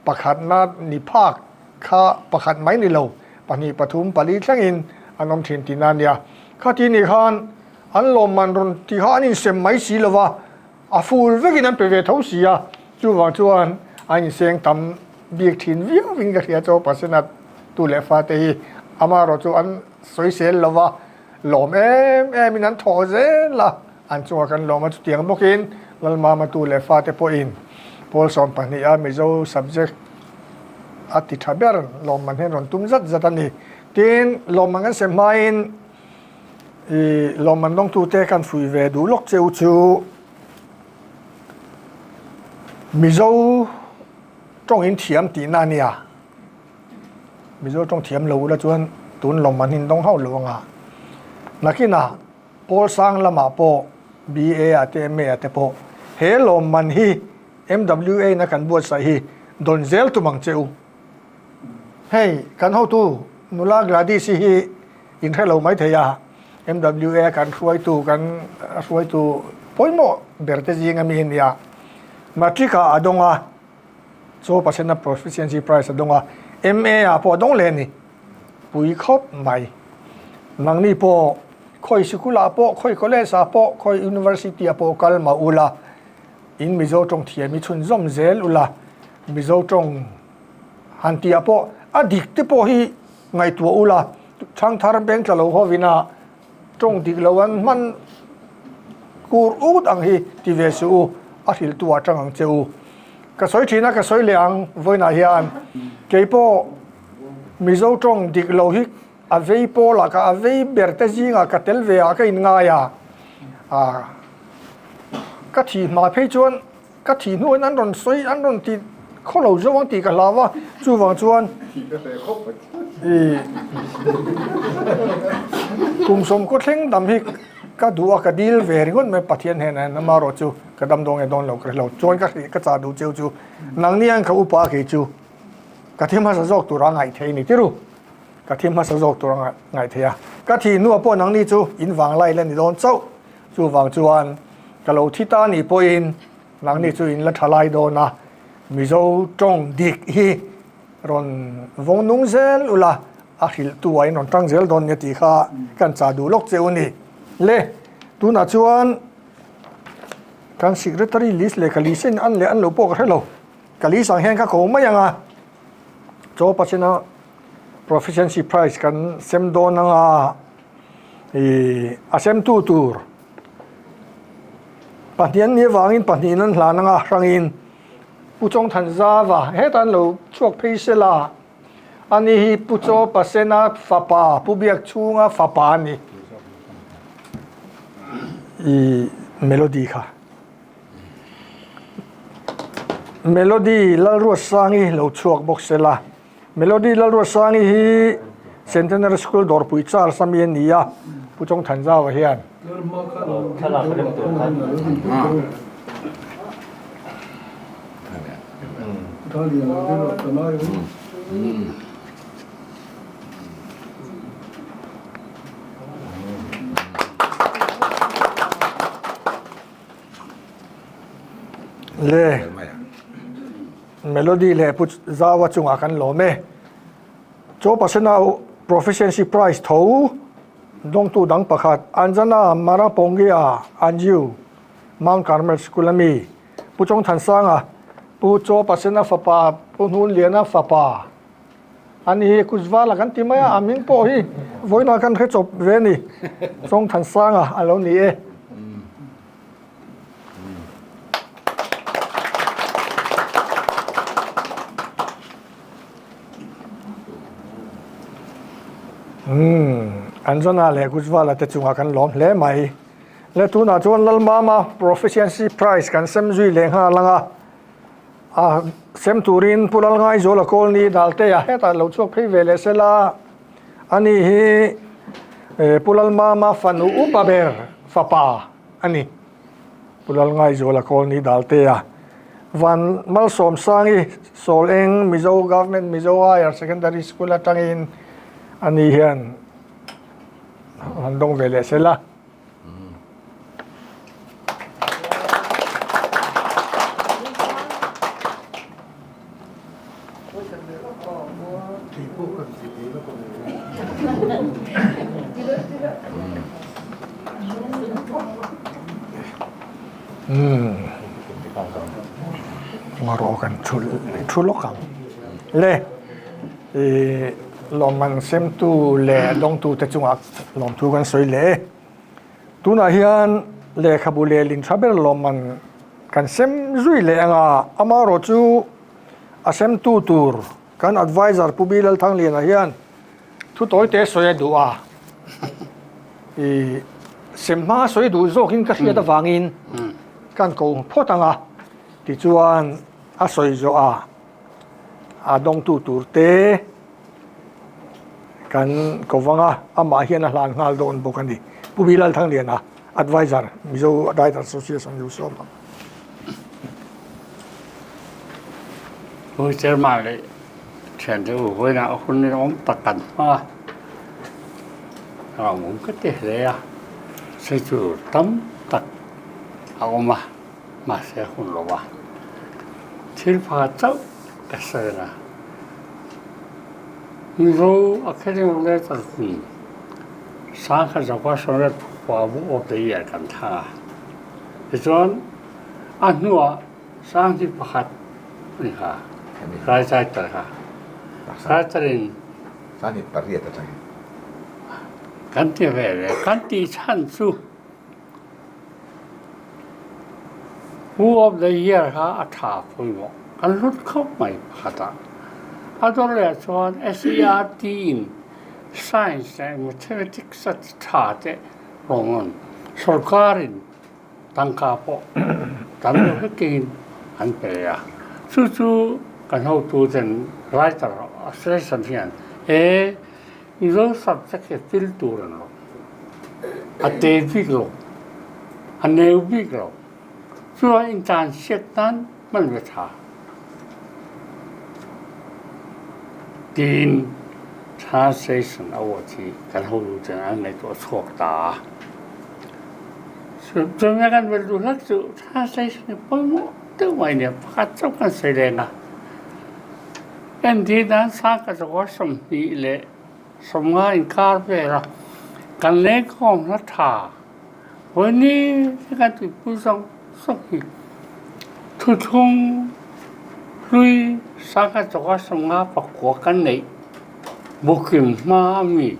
pakhatna ni phak kha pakhat mai ni lo pahnih pathum pali thlengin an awm thin tihna a nia, khati nih khan an lawmman rawn tih kha an insem mai si lo va. A full vekin an pe ve tho si a, chuvang chuan a inseng tam bik thin viauin ka hria chu Pasena tu leh fate hi amaherawh chu an sawisel lo va, lawm em emin an thawh zel a, an chungah kan lawm a, chutiang bawkin Lalmama tu leh fate pawhin pawl 12 a Mizo subject a ti tha ber lawmman hian rawn tum zat zat a ni. Tin, lawmman kan sem hmain I lawmman dawngtute kan fuih ve duh lawk cheu chu Mizo tawng in thiam tihna a nia. Mizo tawng thiam lo ula chuan tun lawmman hi in dawng hauh lo anga. Nakinah Pawl sang lamah pawh BA ah te MA ah te pawh he lawmman hi MWA in a kan buatsaih hi dawn zel tum ang che u. Hei kan hotu nula Gladys-i hi in hre lo maithei a, MWA kan hruaitu kan hruaitu pawimawh ber te zing ami a nia. Matric ah a dawng a, chaw pasena proficiency prize a dawng a, MA ah pawh a dawng leh a ni. Pui khawp mai. Nangni pawh khawi sikul ah pawh, khawi college ah pawh, khawi university ah pawh kal mah ula, in Mizo tawng thiam hi chhunzawm zel ula, Mizo tawng han tih ah pawh a dik te pawh hi ngaihtuah ula, Thangthar beng tla lo hovin a tawng dik lo an hman kur ut ang hi ti ve suh u, a hrilh tu ah tang ang che u. Ka sawi thin a, ka sawi leh ang vawiinah hian keipawh Mizo tawng dik lo hi a vei pawlah ka a vei ber te zingah ka tel ve ah ka inngai a, ka thih hma phei chuan Ka thih hnuaiin an rawn sawi, an rawn ti khaw lo zo ang tih ka hlau a, chuvang chuan i kum sawmkaw thleng dam hi ka duh a, ka dil ve ringawt mai Pathian hnenah hian amaherawh chu ka dam dawn nge dawn lo ka hre lo, chuan ka hrih ka chah duh cheu chu nangni hian ka upa kei chu ka thi hmasa zawk tur a ngaih theih a ni tiru, ka thi hmasa zawk tur a ngaih theih a, ka thih hnuah pawh nangni chu in vanglai la ni dawn chauh, chuvang chuan. Ka lo thi ta nih pawhin nangni chu in la tha lai dawn a, Mizo tawng dik hi rawn vawng nung zel ula, a hrilhtu ah in rawn tang zel dawn nia tih kha kan chah duh lawk che u ni. Le, tunah chuan kan secretary list leh ka list in an leh an lo pawh ka hre lo. Ka list ang hian ka ko mai ang a, chaw pasena proficiency prize kan sem dawn ang a, ih a semtu tur pahnih an nih avangin pahnihin an hlan ang a, hrangin Pu Chawngthanzava hetah an lo chhuak phei se la, ani hi Pu Chaw Pasena fapa, Pu Biakchhunga fapa a ni. I melody kha. Melody Lalruatsangi lo chhuak bawk se la. Melody Lalruatsangi hi Centenary School Dawrpui Charles a mi a ni a, Pu Chawngthanzava hian. Le Melody leh Pu Zaua chungah kan lawm e. Chaw Pasena Proficiency Prize tho dawngtu dang pakhat Anjana Marapongia Anju Mount Carmel School a mi Pu Chawngthansanga Pu Chaw Pasena fapa Pu Hnunliana fapa a ni hi Kuzvala kan ti mai a, a hming pawh hi vawiinah kan hre chawp ve a ni Chawngthansanga a lo ni e. Umm, Anjana leh Gujwala te chungah kan lawm hle mai. Le tunah chuan Lalmama Proficiency Prize kan sem zui leh nghal ang a. A sem turin Pu Lalngaizuala Kawlni Daltea hetah lo chhuak phei ve leh sela. Ani hi Pu Lalmama fanu upa ber fapa a ni. Pu Lalngaizuala Kawlni Daltea Van Malsawmsangi Sawl Eng Mizo Government Mizo Higher Secondary School atangin ani hian han dawng ve leh sela. Ngarawh kan thu thu lawk ang le ih lawmman semtu leh dawngtute chungah lawmthu kan sawi leh e. Tunah hian lehkhabu lehling tha ber lawmman kan sem zui leh ang a, amaherawh chu a semtu tur kan adviser Pu Bilal Thangliana hian thu tawi te sawi a duh a, ih sem hma sawi duh zawkin ka hriat avangin kan ko phawt ang a, tichuan a sawi zawh a. A dawngtu tur te kan ko vang a, amah hian a hlan nghal dawn bawk a ni. Pu Bilal Thangliana, Adviser, Mizo Writer Association New Sawm ang. Pu Chairman leh thiante u vawiinah hun inawm tak kan hmang a, hlauhawm ka ti hle a, sawi tur tam tak a awm a. Mahse hun lo a, thil pha chauh ka sawi a. Mizo Academy of Letters kum sangkhat zakua sawmriat khua bu of the year kan thlang a. Tichuan a hnuah sanghnih pakhat a ni kha, Raizaitar kha. Raitarin Sanghnih pariat atangin. Kan ti ve ve, kan tih chhan chu. Who of the year kha a tha pawimawh kan hlut khawp mai pakhat a. A dawr leh chuan SERT in Science leh Mathematics a ti tha teh rawn sorkar in tangka pawh tam deuh hlekin an pe a. Chu chu kan hotu ten writer association hian he Mizo subject hi fil tur an lo. A te bik lo. A neu bik lo. Chuan intlansiak tan hman ve tha. Tiin translation award hi kan hotu ten an ngaihtuah chhuak ta a. Chumi kan vel duh hlek chu translation hi pawimawh. deuh mai nia pakhat chauh kan sawi leng a. Entir nan sangkhat zakua 20 leh 50 inkar vel a kan lengkhawm hla tha vawiini te kan tuipui zawng zawng hi thuthlung hlui sangkhat zakua 50 pakua kan neih bukim hma a mi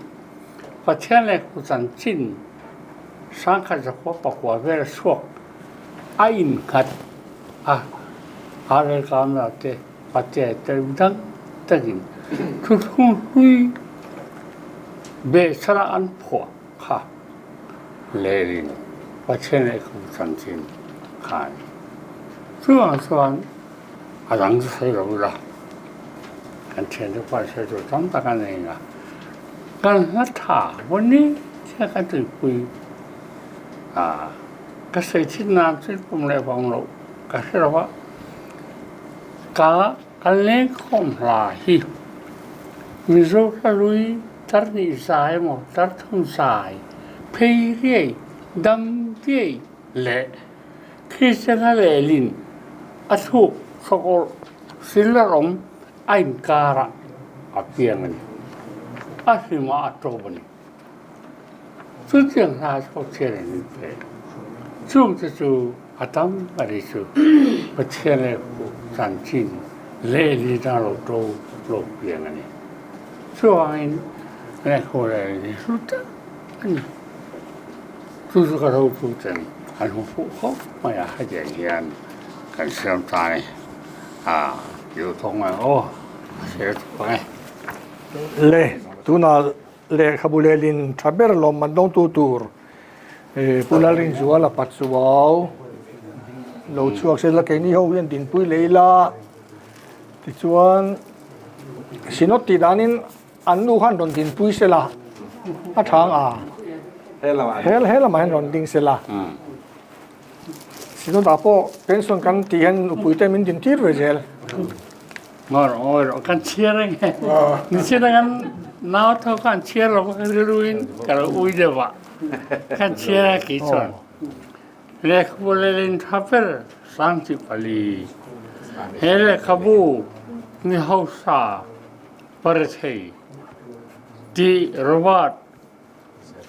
Pathian lehkhabu chanchin 1909 vel chhuak a innghat a, RL Kamla te Patea te dang dangin thuthlung hlui behchhana an phuah kha lehlin Pathian lehkhabu chanchin kha a ni. Chuvang chuan a dang chu sawi lo ila, kan thiante pawh an sawi tur tam tak a nei a. Kan hla tha vawni chiah kan tuipui a, ka sawi thin nan chuan pum leh vang loh ka hre lo a, ka kan lengkhawm hla hi Mizo hla lui tar nih zai emaw tar thum zai phei riai dam riai leh Kristian hla lehlin a thluk hrawkawlh sil a rawng a inkarah a piang a ni. A hlimah a tawp a ni. Chutiang hla chu Pathian in min pe. Chungte chu a tam a ni chu Pathian leh chanchin lehlin a lo to lo piang a ni. Chuvangin lehkhabu leh hi hlu tak a ni. Chu chu ka rotu ten an hmu fuh khawp mai a, hetiang hian kan siam ta a ni. A duh thawk mai aw, a hre thawk ang e. Le, tunah lehkhabu lehlin tha ber lawmman dawngtu tur Pu Lalrinzuala Pachuau lo chhuak se la keini ho hian dinpui leh ila tichuan Synod tih danin An nu khan rawn dinpui se la, a tha ang a. He lamah hian rawn ding se la. Sinawtah pawh pension kan tih hian nupuite min din tir ve zel. Ngawr awi rawh kan chhiar ang e. Nichina kan nau tho khan chhiar lo ka rilruin ka lo ui deuh a. Kan chhiar a kei chuan. Lehkhabu lehlin tha ber 24. He lehkhabu ni hausa Parethei tih Robert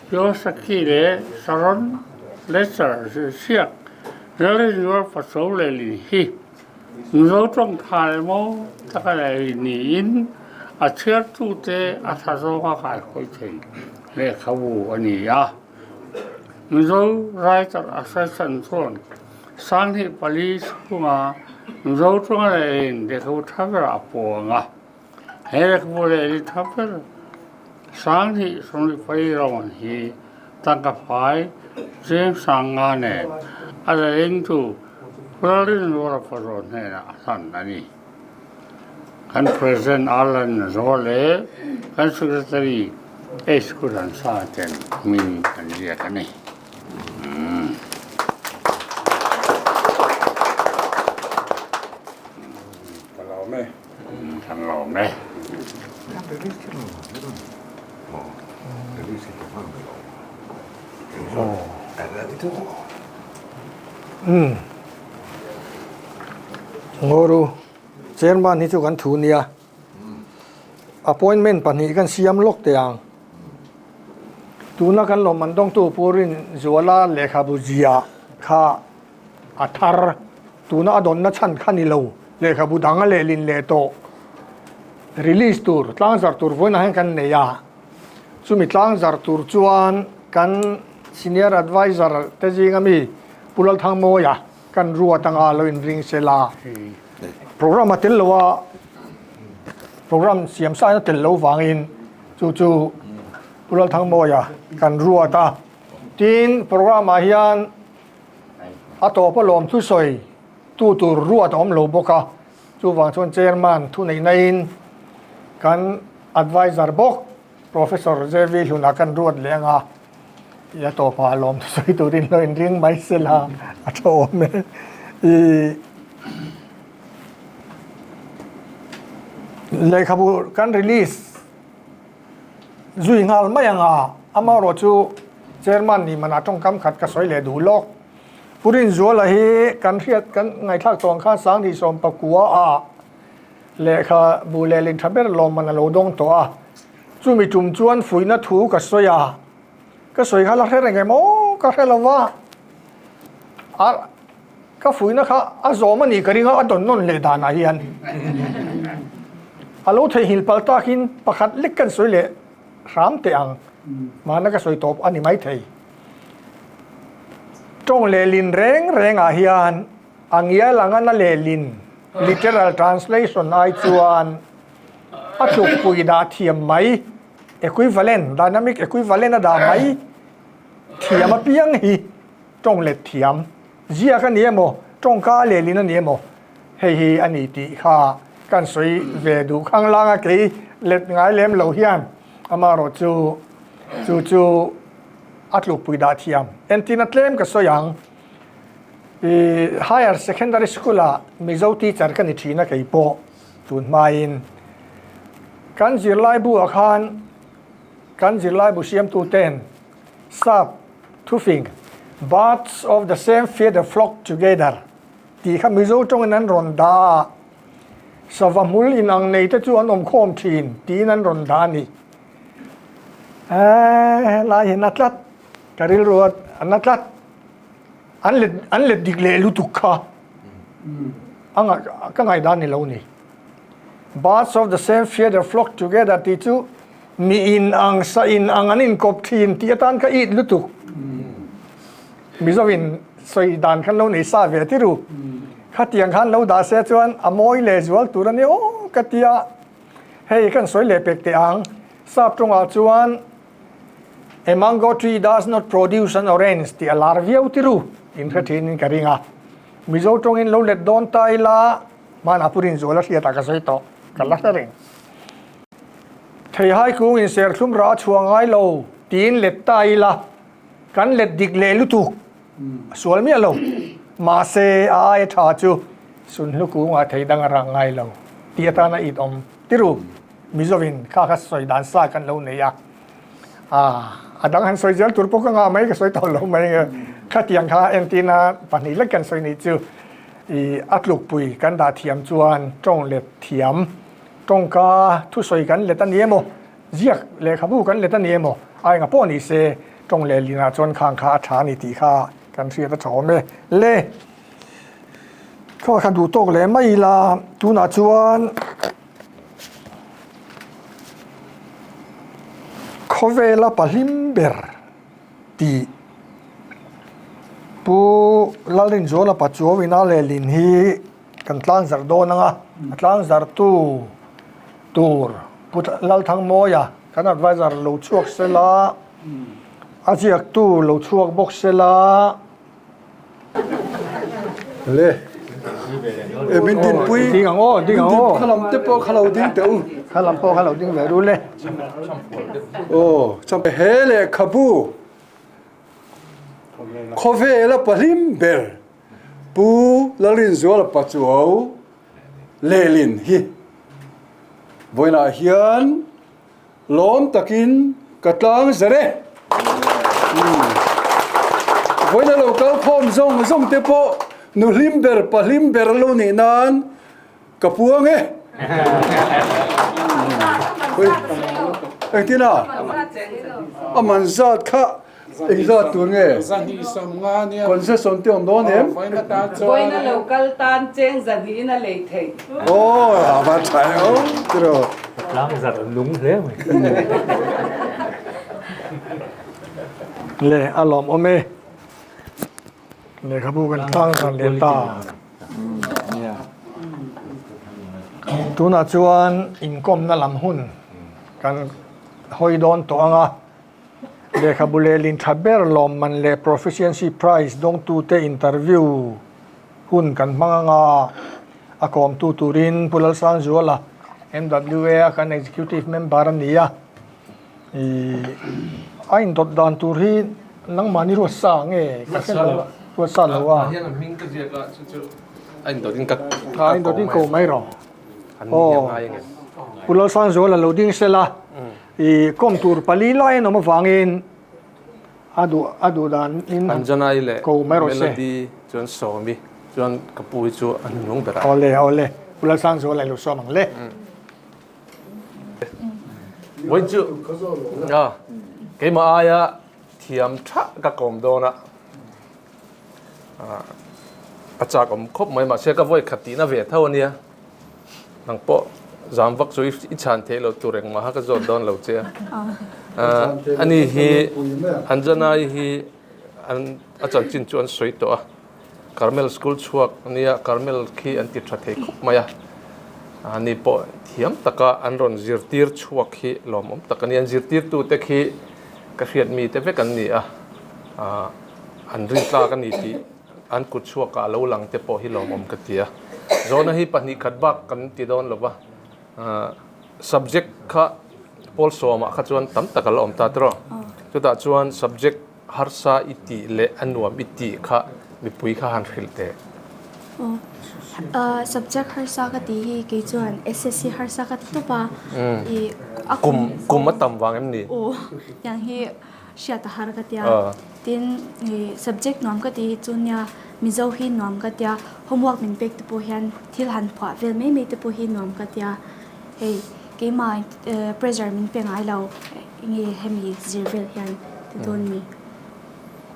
Kiyosaki leh Sharon Lechter ziak Lalrinzual Pachuau lehlin hi Mizo tawng tha leh mawi taka lehlin niin a chhiartute a tha zawnga kaihhawi thei lehkhabu a ni a. Mizo Writer Association chuan 24 chhunga Mizo tawnga lehlin lehkhabu tha berah a puang a. He lehkhabu leh tha ber 2024 round hi tangka fai cheng 5000 nen a lelingtu Lalrinzuala Pazawn hnenah a hlan a ni. Kan President Alan Zaw leh kan Secretary H Kudansa ten hming an ziak a ni. Ka lawm e. Kan lawm e. Ngoru chairman hi chu kan thu nia appointment pahnih kan siam lawk teh ang tuna kan lawmman dawngtu Pu Rinzuala lehkhabu ziah kha A thar, tuna a dawnna chhan kha ni lo, lehkhabu dang a lehlin leh tawh. Release tur, tlangzar tur vawiinah hian kan nei a, chumi tlangzar tur chuan kan Senior Adviser te zinga mi Pu Lalthangmawia kan ruat anga lo inring se la. Program a tel lo a, program siam sa in a tel lo vangin chu chu Pu Lalthangmawia kan ruat a. Tin, program ah hian A tawp a lawm thusawi tu tur ruat a awm lo bawk a, chuvang chuan Chairman thuneihna in kan Adviser bawk Professor JV Hluna kan ruat leh ang a, i a tawpah a lawm thusawi turin lo inring mai se la a tha awm e. I lehkhabu kan release Zui nghal mai ang a, amaherawh chu Chairman nih manah tawngkam khat ka sawi leh duh lawk. Pu Rinzuala hi kan hriat kan ngaihthlak tawh ang khan Sanghnih Sawmpakua ah lehkha bu leh lin tha ber lawmman a lo dawng tawh a. Chumi tum chuan fuihna thu ka sawi a, ka sawi kha la hre reng em aw ka hre lo va, a ka fuihna kha a zawm a nih ka ring a, a dawn nawn leh danah hian a lo theihnghilh palh takin pakhat lek kan sawi leh hram teh ang, mahna ka sawi tawp a ni maithei. Tawng lehlin reng rengah hian a ngial anga na lehlin, literal translation, ai chuan a tlukpui dah thiam mai, equivalent, dynamic equivalent a dah mai thiam apiang hi tawng let thiam ziak a ni emaw, tawngka lehlin a ni emaw, hei hi a ni tih kha kan sawi ve duh khanglang a, kei let ngai lem lo hian amaherawh chu chu chu a tlukpui dah thiam. Entina tlem ka sawi ang, i higher secondary school ah Mizo teacher ka ni thin a kei pawh tun hmain kan zirlaibu ah khan kan zirlaibu siamtu ten sap thufing birds of the same feather flock together tih kha Mizo tawngin an rawn dah a, sava hmul inang nei te chu an awm khawm thin tiin an rawn dah a ni. Eeh helai hi na tlat ka rilru a na tlat an let an let dik leh lutuk kha a ngaih ka ngaihdan ni lo ni birds of the same feather flock together tih chu mi in ang sa in ang an inkawp thin tih atan ka it lutuk Mizo in sawi dan khan lo nei sa ve tiru khatiang khan lo dah se chuan a mawi leh zual tur a ni aw ka tia. Hei kan sawi leh pek teh ang, sap tawngah chuan A mango tree does not produce an orange tih a lar viau tiru in hre thin in ka ring a. Mizo tawngin lo let dawn ta ila hmanah Pu Rinzuala hriatah ka sawi tawh, ka la hre reng. Theihai kung in serthlum rah a chhuah ngai lo tiin let ta ila kan let dik leh lutuk a sual miah lo. Mahse, a aia tha chu Sunhlu kungah thei dang a rang ngai lo tih atana it awm tiru Mizovin kha kha sawi dan sa kan lo nei a. A dang han sawi zel tur pawh ka ngah mai ka sawi tawh lo mai nge. Khatiang kha entina pahnih lek kan sawi nih chu i a tlukpui kan dah thiam chuan tawng let thiam tawngka thusawi kan let a ni emaw ziak lehkhabu kan let a ni emaw a enga pawh ni se tawng leh linah chuan khang kha a tha a ni tih kha kan hriat a tha awm e. Le khaw kha duh tawk leh mai ila tunah chuan khawvela pahlim ber tih Pu Lalrinzuala Pachuauina lehlin hi kan tlangzarh dawn ang a, a tlangzarhtu tur Pu Lalthangmawia kan adviser lo chhuak sela, a ziaktu lo chhuak bawk sela. Le e min din pui ding ang aw ding ang aw khalam te pawh kha lo ding teh u khalam pawh kha lo ding ve ru le aw cham he lehkhabu khawvela pahlim ber Pu Lalrinzuala Pachuau lehlin hi vawiinah hian Lawm takin ka tlang zer e. Vawiin a lo kal khawm zawng zawng te pawh nu hlim ber pa hlim ber lo nih nan ka puang e. Engtin a? A man zat kha Eng zat tur nge? Zahnih sawmnga nia. Concession te awm dawn em? Vawiin atan chuan. Vawiin a lo kal tan cheng zahnihin a lei theih. Aw a va tha e aw tiraw. Tlang zarh nung hle mai. Le a lawmawm e. Lehkhabu kan tlang zarh leh ta. Tunah chuan inkawmna lam hun kan hawi dawn tawh ang a. Lehkhabu lehlin tha ber lawmman leh Proficiency Prize dawngtute interview hun kan hmang ang a, a kawmtu turin Pu Lalsangzuala, MWA a kan Executive Member a ni a. Ih, a indawt dan tur hi nangmahni ruat sa nge ka hre lo a, ruat sa lo a. Tah hian a hming ka ziak a, chu chu a indawtin ka A indawtin ko mai rawh. Aw, Pu Lalsangzuala lo ding sela. I kawm tur pali lai an awm avangin A duh a duh dan in han Anjanai leh ko mai rawh se. Melody chuan Sawmi chuan ka pu hi chu a hnung ber a. Awle awle Pu Lalsangzuala i lo sawm ang le. Vawi chu a keimah aia thiam tha ka kawm dawn a, a chak awm khawp mai mahse ka vawi khat tihna ve tho ania. Nang pawh zam vak chu i chhan theih loh tur engmah kha ka zawt dawn lo che a. Ani hi Anjanai hi an a chanchin chu an sawi tawh a. Carmel school chhuak ania Carmel khi an ti tha thei khawp mai a. Ani pawh thiam taka an rawn zirtir chhuak hi lawmawm tak a ni. An zirtirtute khi ka hriat mite vek an ni a, an rintlak a ni tih An kut chhuakah a lo lang te pawh hi lawmawm ka ti a. Zawhna hi 2 khat bak kan ti dawn lo va, subject kha pawl sawmah kha chuan tam tak a la awm ta tiraw. Chutah chuan subject harsa i tih leh a nuam i tih kha mipui kha han hrilh teh. Subject harsa ka tih hi kei chuan SSC harsa ka ti tawp a. Kum kum a tam vang em ni? Aw, tiang hi hriat a har ka tia. Tin, subject nuam ka tih hi chu nia Mizo hi nuam ka tia, homework min pek te pawh hian thil han phuah vel mai mai te pawh hi nuam ka tia. Hei keimah pressure min pe ngai lo nge hemi zir vel hian ti dawn mi.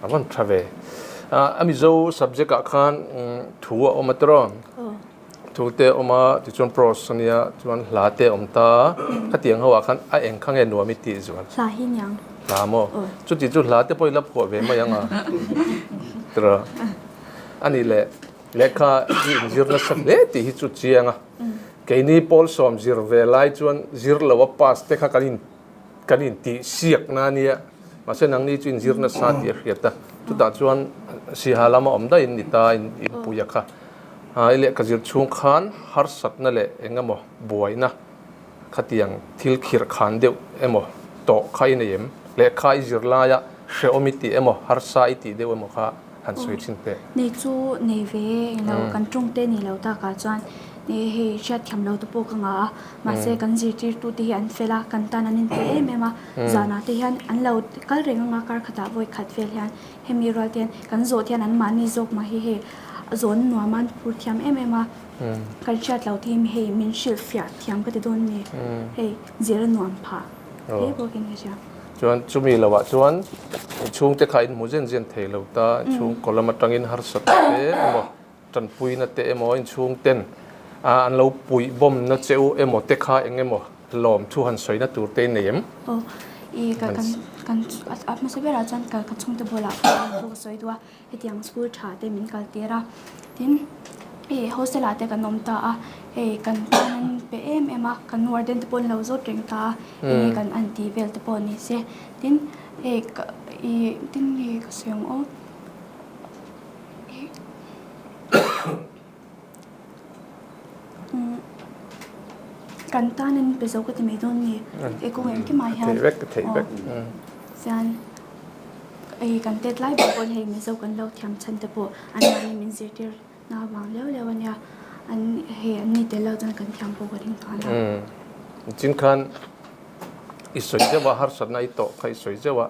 A van tha ve. A Mizo subject ah khan thu a awm a tiraw? Thu te a awm a, tichuan prose a nia, chuan hla te a awm ta. Khatiang ho ah khan a eng kha nge nuam i tih zual? Hla hi niang. Hla maw? Chuti chu hla te pawh i la phuah ve mai ang a. Tira. A nih leh, lehkha i inzir nasa hle tih hi chu chiang a. Keini pawl 10 zir ve lai chuan zir lo a pass te kha kan in Kan intihsiakna a nia, mahse nangni chu inzir nasa tih a hriat a, chutah chuan Siha lama awm daih in ni ta in inpuia kha. I lehkha zir chhung khan harsatna leh eng emaw buaina khatiang thil khirh khan deuh emaw tawh kha i nei em? Lehkha i zir laia hrehawm i tih emaw harsa i tih deuh emaw kha han sawi thin teh. Nei chu nei ve englo kan tawngte ni lo takah chuan hei hriatthiam lo te pawh ka ngah a, Mahse kan zirtirtute hi an fel a, kan tan an inpe em em a, zanah te hian an lo kal reng anga kar khatah vawi khat vel hian hemi rual te hian kan zawh te hian an mahni zawk mah hi hei zawn nuam a an phur thiam em em a, kan hriat lo te hi hei min hrilh fiah thiam ka ti dawn ni, hei zir a nuam phah hle bawkin ka hria. Chuan chumi lohah chuan inchhungte kha in hmu zen zen thei lo ta, inchhungkaw lam atangin harsat te emaw Tanpuina te emaw inchhung ten an lo puih bawmna che u emaw te kha eng emaw lawm thu han sawina tur te in nei em? Aw, i ka kan kan a hmasa berah chuan ka ka chhungte bulah lawm thu ka sawi duh a, hetiang school tha te min kal tir a, tin i hostel ah te kan awm ta a, hei kan tan an pe em em a, kan warden te pawh an lo zawt reng ta a, enge kan an tih vel te pawh ni se, tin hei ka i tin nge ka sawi ang aw. Kan tan an pe zo ka ti mai dawn nge e kawng engkim ah hian Theih vek theih vek chuan hei kan tet lai ber pawn hei mizo kan lo thiam chhan te pawh an mahni min zirtir na vang leu leu ania an hei an ni tel lo chuan kan thiam pawh ka ring nghal a. Chin khan I sawi zeuh a, harsatna i tawh kha i sawi zeuh a.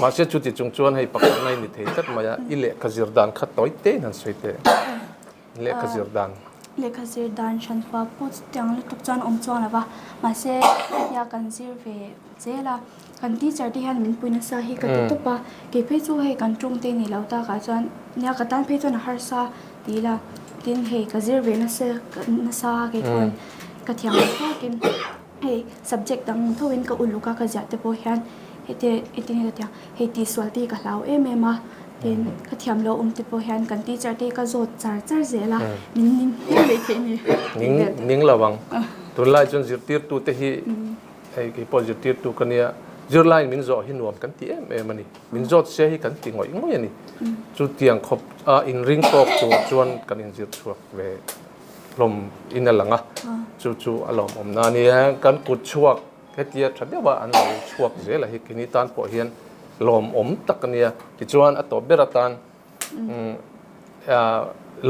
Mahse chuti chung chuan hei pakhatna i ni thei tlat mai a, i lehkha zir dan kha tawi tein han sawi teh. Lehkha zir dan. Lehkha zir dan hran pah pawh chutiang lutuk chuan awm chuang lo va, mahse hetia kan zir ve zel a, kan teacher te hian min pui nasa hi ka ti tawp a, kei phei chu hei kan tawng te ni lo takah chuan nia ka tan phei chuan a harsa ti ila, tin hei ka zir ve nasa nasa kei pawhin ka thiam lo tawkin. Hei subject dang tho in ka uluk a ka ziah te pawh hian heti heti nge ka ti ang hei tihsual te hi ka hlau em em a tin ka thiam lo awm te pawh hian kan teacher te hi ka zawt char char zel a min ning hle mai theih ni. Ning ning lo ang tunlai chuan zirtirtu te hi hei kei pawh zirtirtu ka nia zirlaiin min zawh hi nuam kan ti em em a ni min zawt se hi kan ti ngawih ngawih a ni chutiang khawp a inring tawk tur chuan kan inzir chhuak ve. hlawm in a lang a, chu chu a lawmawmna a nia. Kan kut chhuak hetia tha deuh a an lo chhuak zel a hi kini tan pawh hian lawmawm tak a nia. Tichuan a tawp ber atan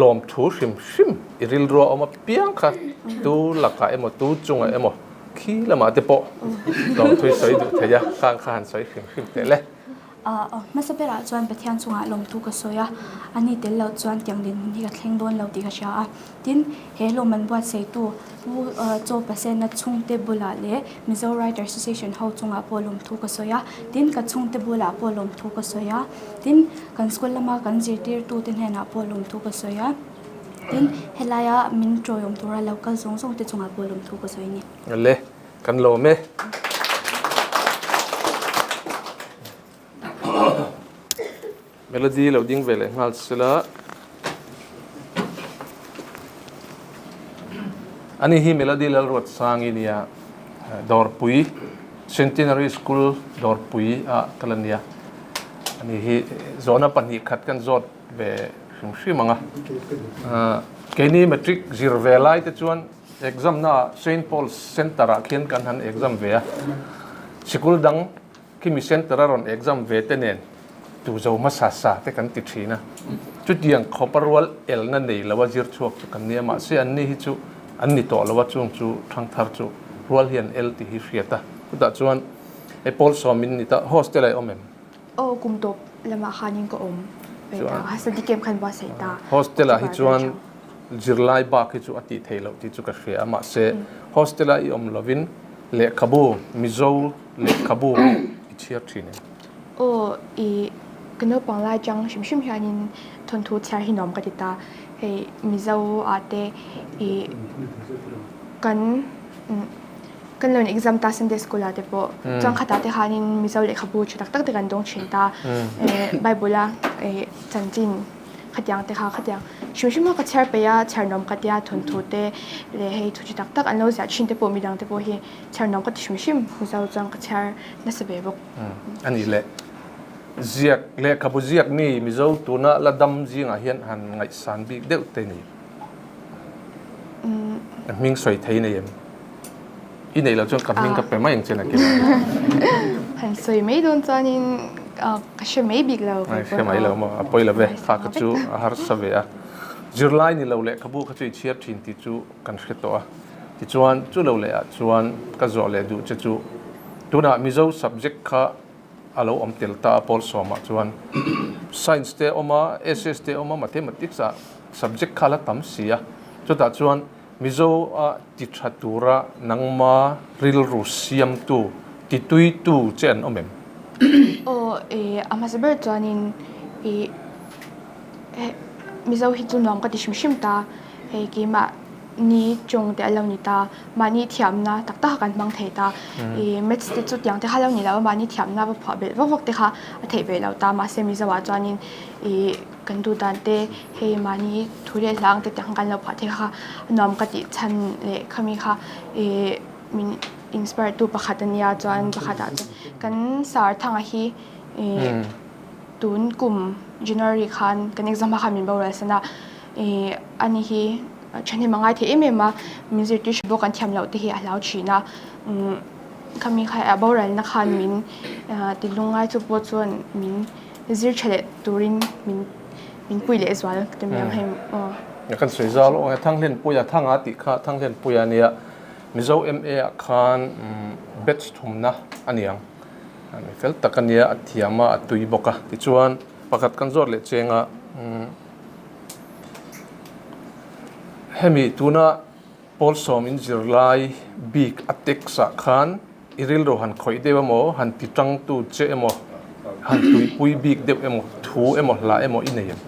lawmthu hrim hrim i rilru a awm apiang kha tu lakah emaw tu chungah emaw khi lamah te pawh lawmthu i sawi duh thei a, khang kha han sawi hrim hrim teh le. Hmasa berah chuan Pathian chungah lawmthu ka sawi a, a ni tel lo chuan tiang dinhmun hi ka thleng dawn lo tih ka hria a. Tin, he lawm an buatsaihtu Pu Chaw Pasena chhungte bulah leh Mizo Writer Association ho chungah pawh lawmthu ka sawi a. Tin, ka chhungte bulah pawh lawmthu ka sawi a. Tin, kan school lama kan zirtirtute hnenah pawh lawmthu ka sawi a. Tin, helaia min tawiawm tura lo kal zawng zawng te chungah pawh lawmthu ka sawi a ni. Le, kan lawm e. Melody lo ding ve leh nghal sela. Ani hi Melody Lalruatsangi nia Dawrpui Centenary School Dawrpui a kal a nia. Ani hi zawhna 2 khat kan zawt ve hrim hrim ang a. Keini matric zir ve lai te chuan exam na Saint Paul's Center ah khian kan han exam ve a. Sikul dang Khimi centre a rawn exam ve te nen tu zo hmasa sa te kan ti thin a. Chutiang khawp a rual elna nei lo a zir chhuak chu kan nia mahse an ni hi chu an ni tawh lo a chung chu thangthar chu rual hian el tih hi hriat a. Chutah chuan hei pawl sawmin ni ta hostel ah i awm em? Aw kum tawp lamah khanin ka awm ve ta a study camp khan buatsaih ta. Hostel ah hi chuan zirlai bak hi chu a tih theih loh tih chu ka hria a mahse hostel ah i awm lovin lehkhabu Mizo Lehkhabu i chhiar thin em? Aw, i ka naupang lai chang hrim hrim hianin thawnthu chhiar hi nuam ka ti ta. Hei Mizo ah te i kan kan lo in exam ta Sunday school ah te pawh chuan khatah te khanin Mizo lehkhabu tha tak tak te kan dawng thin ta. Bible a chanchin khatiang te kha khatiang hrim hrim a ka chhiar peih a chhiar nuam ka tia thawnthu te leh hei thu tha tak tak an lo ziah thin te pawh midang te pawh hi Chhiar nuam ka ti hrim hrim, Mizo chuan ka chhiar nasa ve bawk. A nih leh ziak lehkhabu ziak mi Mizo tuna la dam zingah hian han ngaihsan bik deuh te ni. A hming sawi thei nei em? I neih loh chuan ka hming ka pe mai ang che nakin. Han sawi mai dawn chuanin ka hre mai bik lo. Ai hre mai lo maw? A pawi lo ve, kha ka chu a harsa ve a. Zirlai ni lo lehkhabu kha chu i chhiar thin tih chu kan hre tawh a. Tichuan, chu lo leh ah chuan ka zawh leh duh che chu tunah Mizo subject kha a lo awm tel ta a pawl sawmah chuan Science te awm a, SS te awm a, Mathematics ah subject kha la tam si a. Chutah chuan Mizo a ti tha tura nangma rilru siamtu, tituitu che an awm em? Aw, e, a hmasa ber chuanin i Mizo hi chu nuam ka ti hrim hrim ta. Hei keimah ni chung te a lo ni ta, mahni thiamna tak tak kha kan hmang thei ta. I maths te chu tiang te kha lo ni lo a, mahni thiamna va phuah belh vak vak te kha a theih ve lo ta. Mahse Mizo ah chuanin i kan duh dan te hei mahni thu leh hlang te tiang kha kan lo phuah thei kha a nuam ka tih chhan leh khami kha i min inspire tu pakhat a nia chuan pakhat ah chuan kan sar thanga hi i tun kum January khan kan exam ah khan min boral san a. Ih ani hi thahnem a ngai thei em em a, min zirtir hre bawk an thiam loh te hi a hlau thin a, umm khami kha a boralna khan min ti lungngai chu pawh chuan min zir tha leh turin min min pui leh zual ka ti mai ang hei aw. Kan sawi zau loh ang e, Thanglenpuia Thanga tih kha Thanglenpuia nia Mizo MA ah khan batch thumna a ni ang, mi fel tak a nia a thiam a a tui bawk a tichuan pakhat kan zawt leh cheng a umm. Hemi tuna pawl sawm in zirlai bik a text ah khan i rilru han khawih deuh emaw, han ti tangtu che emaw, han tuipui bik deuh emaw, thu emaw hla emaw i nei em?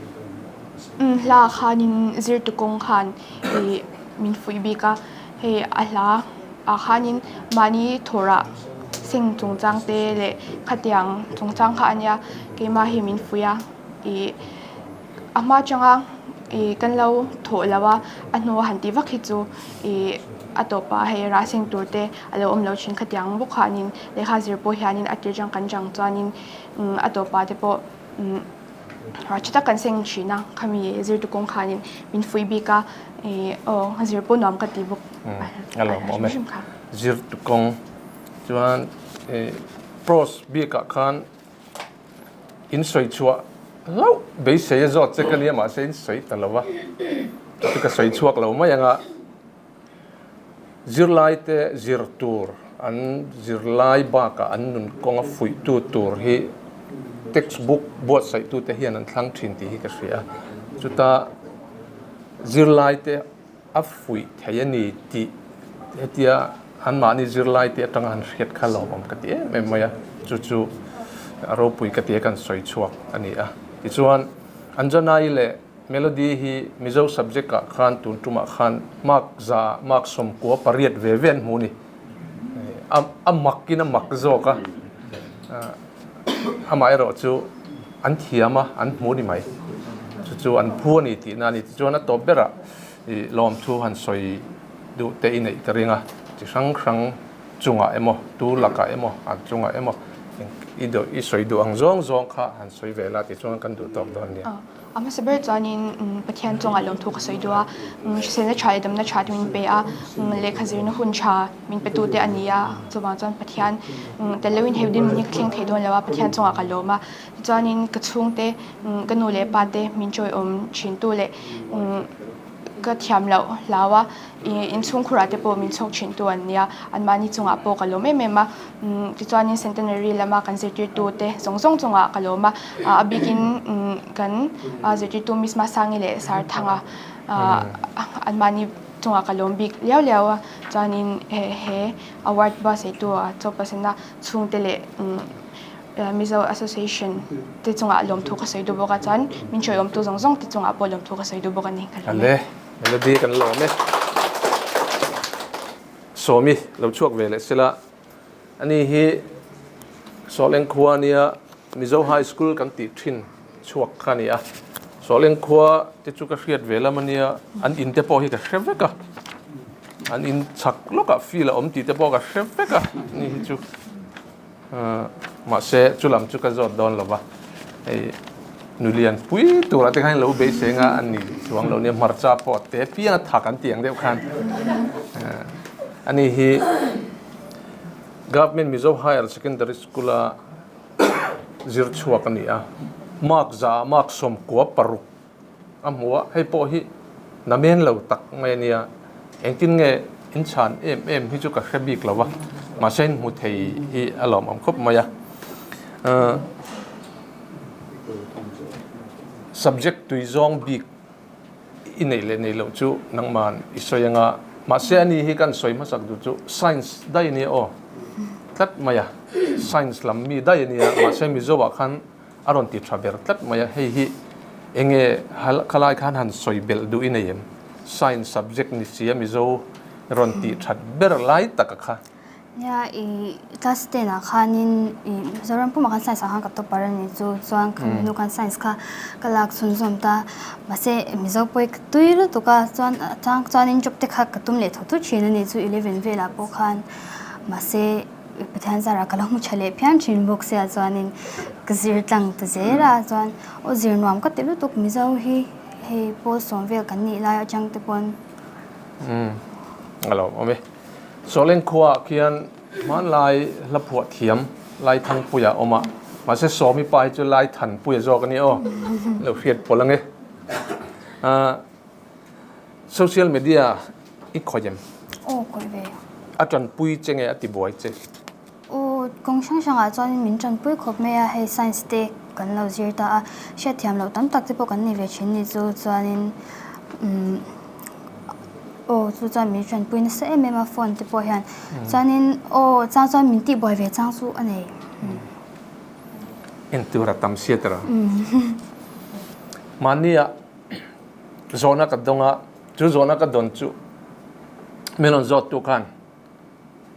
Umm hla khanin zirtu kawng khan i min fuih bik a, hei a hla ah khanin mahni thawrah seng chungchang te leh khatiang chungchang kha a nia keimah hi min fuih a i. A hma atanga ih kan lo thawh lo a, a hnua han tih vak hi chu ih a tawpah hei rah seng tur te a lo awm lo thin khatiang bawk khanin lehkha zir pawh hianin a tir chang kan chang chuanin a tawpah te pawh rah tha tak kan seng thin a, khami zirtu kawng khanin min fuih bik a ih aw zir pawh nuam ka ti bawk a lo awm e zirtu kawng chuan ih prose bikah khan. In sawi chhuah hlauh beisei a zawt che ka nia mahse in sawi ta lo va, chu ka sawi chhuak lo mai ang a, zirlai te zir tur an zirlai bakah an nun kawnga fuihtu tur hi Textbook buatsaihtute hian an thlang thin tih hi ka hria a, chuta zirlaite a fuih thei a ni tih hetia anmahni zirlaite atanga han hriat kha lawmawm ka ti em em mai a, chu chu a ropui ka ti a kan sawi chhuak a ni a. Tichuan, Anjanai leh Melody hi Mizo subject ah khan tun tumah khan mark za mark 98 ve ve an hmu a ni. A makin a mak zawk a, amaherawh chu an thiam a, an hmu ni mai. Chu chu an phu a ni tihna a ni. Tichuan a tawp berah ih lawmthu han sawi duh te i neih ka ring a, chi hrang hrang chungah emaw, tu lakah emaw, an chungah emaw i sawi duh ang zawng zawng kha han sawi ve la tichuan kan duh tawk dawn nia. A hmasa ber chuanin Pathian chungah lawmthu ka sawi duh a, hriselna tha leh damna tha te min pe a, lehkha zirna hun tha min pe tute a ni a, chuvang chuan Pathian tel loin he dinhmun hi ka thleng thei dawn lo a, Pathian chungah ka lawm a. Tichuanin ka chhungte, ka nu leh pa te min chawiawm thintu leh ka thiam loh hlau a, inchhungkhurah te pawh min chhawk thintu an nia, anmahni chungah pawh ka lawm em em a. Tichuanin Centenary lama kan zirtirtute zawng zawng chungah ka lawm a, a bikin kan zirtirtu Miss Masangi leh Sir Thanga anmahni chungah ka lawm bik liau liau a. Chuanin he award buatsaihtu Chawpasana chhungte leh Mizo Association te chungah lawmthu ka sawi duh bawk a, chuan min hruaiawmtu zawng zawng te chungah pawh lawmthu ka sawi duh bawk a ni. Ka lawm e. Ale, Melody kan lawm e. Sawmi lo chhuak ve leh sela, ani hi Sawleng khua nia Mizo High School kan tih thin chhuak kha a ni a. Sawleng khua te chu ka hriat ve lam a nia, an in te pawh hi ka hre vek a, an in chhak lawkah field a awm tih te pawh ka hre vek a, ani hi chu. Mahse, chu lam chu ka zawt dawn lo va, hei nulian pui turah te khan lo beisei nga a ni chuang lo nia, hmarcha pawh te piang a thak an tih ang deuh khan a ni hi Government Mizo Higher Secondary School a zir chhuak a ni a, mark za mark 96 A hmu a, hei pawh hi namen lo tak mai a nia, engtin nge in chhan em em hi chu ka hre bik lo va, mahse in hmu thei hi a lawmawm khawp mai a. Subject tui zawng bik i neih leh neih loh chu nangman i sawi anga, mahse ani hi kan sawi hmasak duh chu science daih a nia aw, tlat mai a, science lam mi daih a nia, mahse Mizo ah khan A rawn ti tha ber tlat mai a, hei hi enge khalai khan han sawi belh duh i nei em? Science subject ni sia Mizo rawn tih that ber lai tak a kha. Nia, i class ten ah khanin i Mizoram pumah khan science ah khan ka topper a ni chu, chuan khami hnu khan science kha ka lak chhunzawm ta, mahse Mizo pawh hi ka tui lutuk a, chuan a chang chuanin job te kha ka tum leh tho tho thin a ni chu eleven velah pawh khan, mahse Pathian zarah ka lo hmu tha leh phian thin bawk sia chuanin ka zir tlang ta zel a chuan aw zir nuam ka ti lutuk Mizo hi hei pawl sawm vel kan nih lai atang te pawn. Umm a lo awm e. Sawleng khuaah khian hmanlai hla phuah thiam Laithangpuia a awm a, mahse Sawmi pa hi chu Laithanpuia zawk a ni aw, lo hriat pawlh ang e. Ahh. Social media i khawih em? Aw khawih ve. A tanpui che nge a ti buai che? Aw kawng hrang hrangah chuan min tanpui khawp mai a, hei science te kan lo zir ta a, hriatthiam loh tam tak te pawh kan nei ve thin ni chu chuanin umm aw chu chuan min tanpui nasa em em a phone te pawh hian chuanin aw chang chuan min tihbuai ve chang chu a nei. Entur a tam sia tawh. Mahnia Zawhna ka dawng a, chu zawhna ka dawn chu min rawn zawt tu khan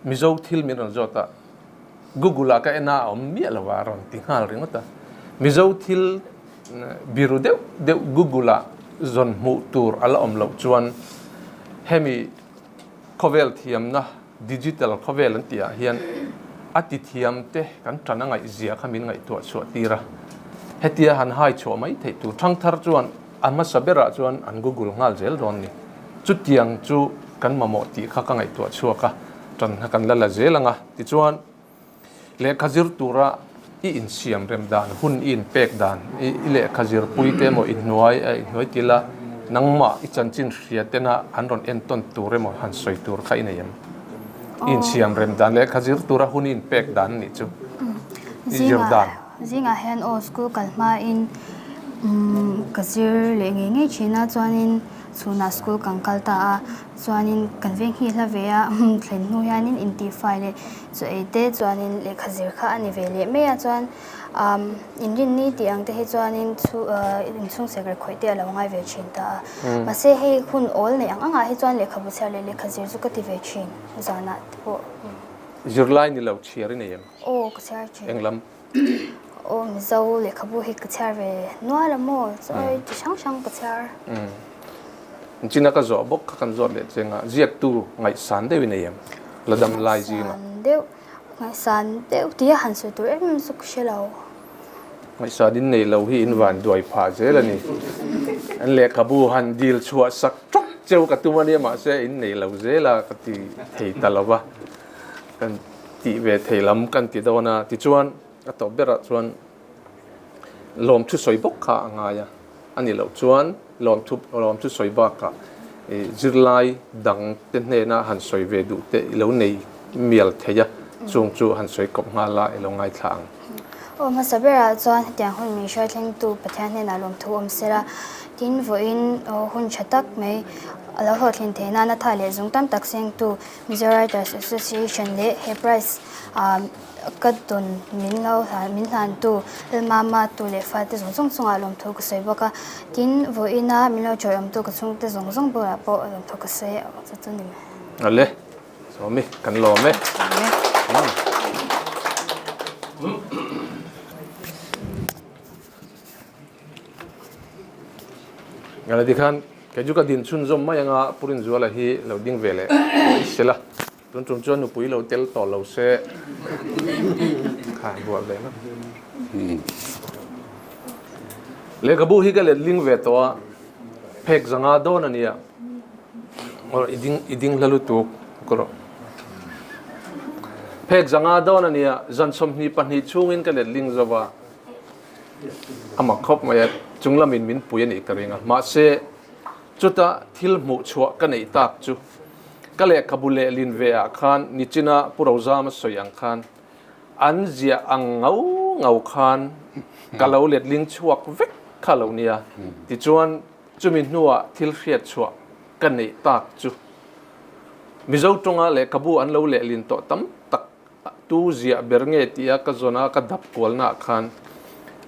Mizo thil min rawn zawt a, Google ah ka en a a awm miah lo a rawn ti nghal ringawt a. Mizo thil biru deuh deuh Google ah zawn hmuh tur a la awm loh chuan hemi khawvel thiamna digital khawvel an tih ah hian a ti thiam te kan tan a ngaih zia kha min ngaihtuah chhuah tir a, hetia han hai chhuah mai theih tur thangthar chuan a hmasa berah chuan an google nghal zel dawn ni. Chutiang chu kan mamawh tih kha ka ngaihtuah chhuak a, tan kha kan la la zel ang a, tichuan. Lehkha zir tura i insiam rem dan, hun i inpek dan, i lehkha zirpui te emaw i hnuai a i hnuai til a, nangmah i chanchin hria tena an rawn entawn tur emaw han sawi tur kha i nei em? I insiam rem dan, lehkha zir tura hun i inpek dan a nih chu, i zir dan. Zingah hian aw school kal hmain ka zir leh ngei ngei thin a chuanin chhunah school kan kal ta a chuanin kan veng hi hla ve a thlen hnu hianin intihfai leh chaw ei te chuanin lehkha zir kha a ni ve leh mai a chuan inrinni tih ang te hi chuanin inchhung sekre khawih te a lo ngai ve thin ta a mahse hei hun awl neih ang angah hi chuan lehkhabu chhiar leh lehkha zir chu ka ti ve thin zanah te pawh. Zirlai ni lo chhiar i nei em? Aw ka chhiar thin. Englam? Aw Mizo lehkhabu hi ka chhiar ve nual a maw? Chawi chi hrang hrang ka chhiar. Umm. China ka zawh bawk kha kan zawt leh che nga ziaktu ngaihsan deuh i nei em? La dam lai zinga. Ngaihsan deuh, ngaihsan deuh tia han sawi tur em em chu ka hre lo. Ngaihsan in nei lo hi in van duai phah zel a ni. An lehkhabu han dil chhuah sak tawk cheu ka tum a nia mahse in nei lo zel a ka ti thei ta lo va. Kan tih ve thei lam kan ti dawn a, tichuan a tawp berah chuan lawmthu sawi bawk kha a ngai a, a ni loh chuan lawmthu lawmthu sawi bakah ih zirlai dang te hnena han sawi ve duh te i lo nei mial thei a, chung chu han sawi kawp nghal a i lo ngaithla ang. Aw hmasa berah chuan hetiang hun min hruai thlengtu Pathian hnenah lawmthu awm sela, tin vawiin hun tha tak mai a lo hlawhtlin theih nana tha leh zung tam tak sengtu Mizo Writers Association leh he prize ka dawn min lo hlan min hlantu Lalmama tu leh fate zawng zawng chungah lawmthu ka sawi bawk a, tin vawiina min lo chawiawmtu ka chhungte zawng zawng bulah pawh lawmthu ka sawi a chu chu ni mai. Awle, Sawmi kan lawm e. Ngala tikhan kei chu ka din chhunzawm mai anga Pu Rinzuala hi lo ding ve leh mai sela tun tum chuan nupui lo tel tawh lo se kha buah ve ngawt. Lehkhabu hi ka let ling ve tawh a phek zanga dawn a nia aw i ding i ding hla lutuk ka rawh phek zanga dawn a nia zan 22 chhungin ka let ling zo va. A mak khawp mai a, chung lamin min pui a nih ka ring a. Mahse, chuta thil hmuh chhuah ka neih tak chu ka lehkhabu lehlin ve ah khan nichina Pu Rozama sawi ang khan an ziah ang ngau ngau khan ka lo letling chhuak vek kha lo nia. Tichuan, chumi hnuah thil hriat chhuah ka neih tak chu Mizo tawnga lehkhabu an lo lehlin tawh tam tak Tu ziah ber nge tia ka zawn a ka dap kualna ah khan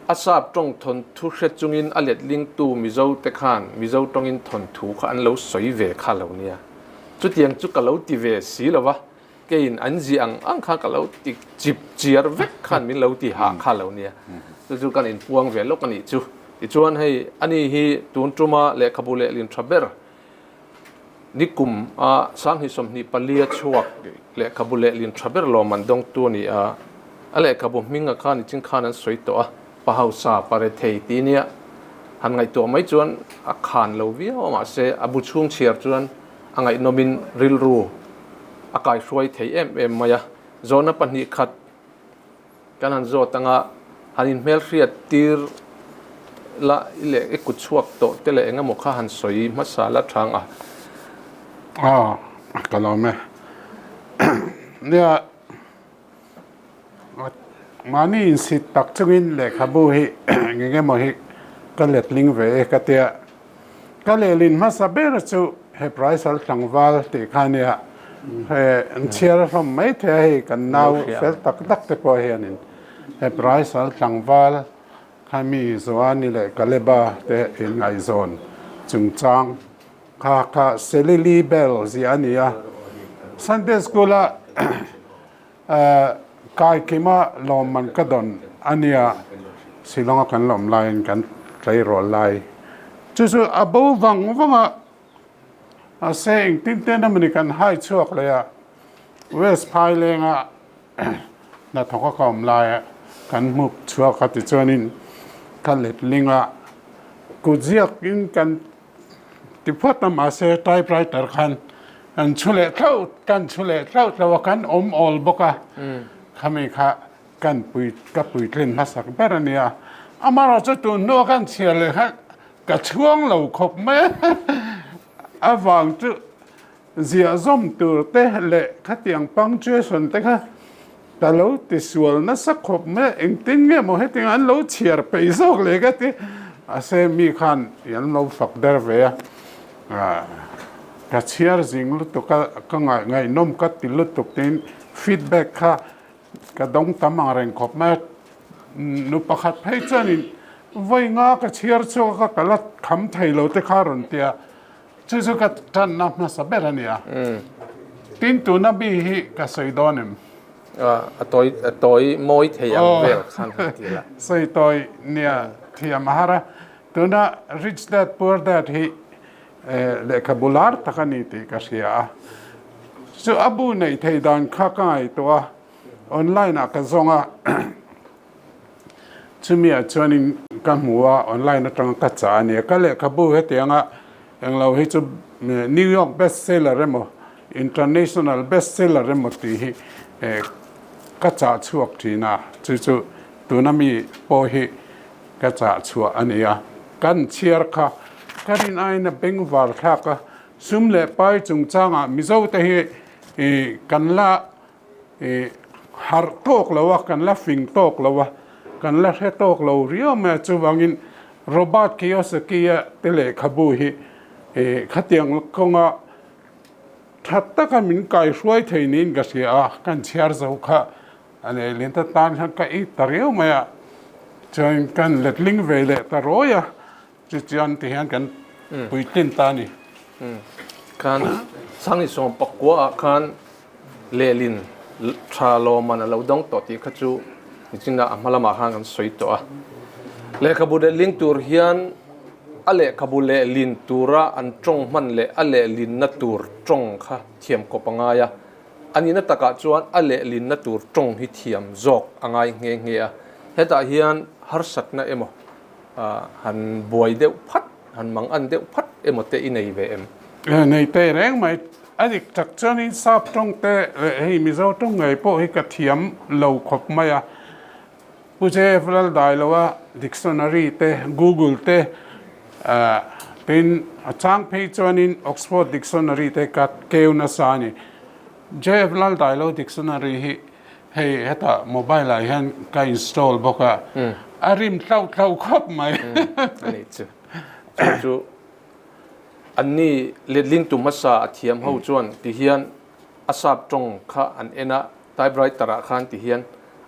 a sap tawng thawnthu hre chungin a letlingtu Mizo te khan Mizo tawngin thawnthu kha an lo sawi ve kha lo nia. Chutiang chu ka lo ti ve si lo va, keiin an ziah ang ang kha ka lo ti chip chiar vek khan min lo ti hah kha lo nia. Chu chu kan inpuang ve lawk a nih chu. Tichuan hei ani hi tun tuma lehkhabu lehlin tha ber Nikum a 2024 a chhuak lehkhabu lehlin tha ber lawm an dawngtu a ni a, a lehkhabu hming a khan ichin khan an sawi tawh a, pa hausa pa rethei ti nia han ngaihtuah mai chuan a khan lo viau a mahse a bu chhung chhiar chuan a ngaihnawmin rilru a kaihruai thei em em mai a, zawhna pahnih khat Kan han zawt anga han inhmelhriat tir la i leh i kut chhuak tawh te leh eng emaw kha han sawi hmasa la thang a. Aw, ka lawm e. Nia, mahni insit tak chungin lehkhabu hi eng emaw hi ka letling ve e ka tia. Ka lehlin hmasa ber chu he Praisal tlangval tih kha nia, he an chhiar hlawm mai thei a hei kan nau fel tak tak te pawh hianin he Praisal tlangval kha mi Joani leh Kaleba te inngaihzawn chungchang kha kha Selili Bell ziah a ni a, Sunday School a Kaikima lawmman ka dawn a nia, Shillong a kan lawm laiin kan tleirawl lai chu chu a bo vang vang a, mahse engtin ten emawni kan hai chhuak leh a, West Phailenga hnathawk a ka awm laia kan hmup chhuak a tichuanin ka letling a, kutziakin kan Ti phawt a mahse typewriter khan kan chhu leh tlauh kan chhu leh tlauh tlauh a kan awm awl bawk a khami kha kan pui ka puitlin hmasak ber a nia amaherawh chu tun hnua kan chhiar leh kha ka chhuang lo khawp mai a avang chu ziah zawm tur te leh khatiang punctuation te kha. Ka lo ti sual nasa khawp mai a, engtin nge maw hetiang an lo chhiar peih zawk leh ka ti. Mahse mi khan an lo fak der ve a, ka chhiar zing lutuk a, ka ngaihnawm ka ti lutuk tiin feedback kha ka dawng tam ang reng khawp mai a. Nu pakhat phei chuanin vawi nga ka chhiar chhuak a, ka la kham thei lo te kha a rawn ti a. Chu chu ka tanna hmasa ber a ni a. Tin tuna mi hi ka sawi dawn em? A tawi a tawi mawi thei ang vel khan han ti la. Sawi tawi nia thiam a har a. Tuna Rich Dad Poor Dad hi lehkhabu lar tak a ni tih ka hria a. Chu a bu neih theih dan kha ka ngaihtuah a, online ah ka zawng a. Chumi ah chuanin ka hmu a, online atanga ka chah a nia. Ka lehkhabu hetianga englo hi chu New York best seller emaw international best seller emaw tih hi ka chah chhuak thin a, chu chu tuna mi pawh hi ka chah chhuah a ni a. Kan chhiar kha ka rin aiin a bengvar thlak a, sum leh pai chungchangah Mizo te hi kan la I harh tawk lo a, kan la fing tawk lo a, kan la hre tawk lo riau mai a, chuvangin Robert Kiyosaki-a te lehkhabu hi khatiang kawnga tha taka min kaihruai thei niin ka hria a, kan chhiar zo kha a nei leh ta tan hian ka it ta riau mai a, chuan kan letling ve leh ta rawi a. Chu chuan ti hian kan puitlin ta a ni. Khan Sangisawm pakua ah khan lehlin tha lawman a lo dawng tawh tih kha chu nichina a hma lamah khan kan sawi tawh a. Lehkhabu lehling tur hian a lehkhabu lehlin tura an tawng hman leh a lehlinna tur tawng kha thiam kawp a ngai a. A nihna takah chuan a lehlinna tur tawng hi thiam zawk a ngai nghe nghe a. Hetah hian harsatna emaw Han buai deuh phat, han mang an deuh phat emaw te i nei ve em? Nei te reng mai. A dik tak chuanin Sap tawng te leh hei Mizo tawng ngei pawh hi ka thiam lo khawp mai a. Pu JF Laldailoa dictionary te, Google te tin a chang phei chuanin Oxford dictionary te ka keu nasa a ni. JF Laldailo dictionary hi Hei hetah mobile ah hian ka install bawk a, a rim tlauh tlauh khawp mai. A nih chu. Chu chu anni letling tu hmasa a thiam ho chuan ti hian a sap tawng kha an en a, typewriter ah khan ti hian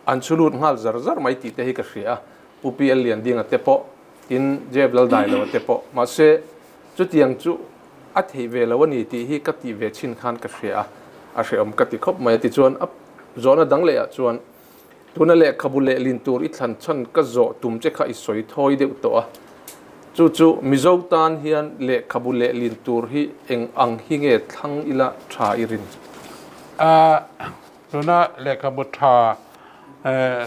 an chhu lut nghal zar zar mai tih te hi ka hria a, Pu PL Liandinga te pawh tin Jeff Laldailo te pawh. Mahse Chutiang chu a theih ve lo a ni tih hi ka tih ve chin khan ka hria a, a hrehawm ka ti khawp mai a. Tichuan, a zawhna dang lehah chuan, Tuna lehkhabu lehlin tur i thlan chhan ka zawh tum che kha i sawi thawi deuh tawh a. Chu chu Mizo tan hian lehkhabu lehlin tur hi eng ang hi nge thlang ila tha i rin? A, tuna lehkhabu tha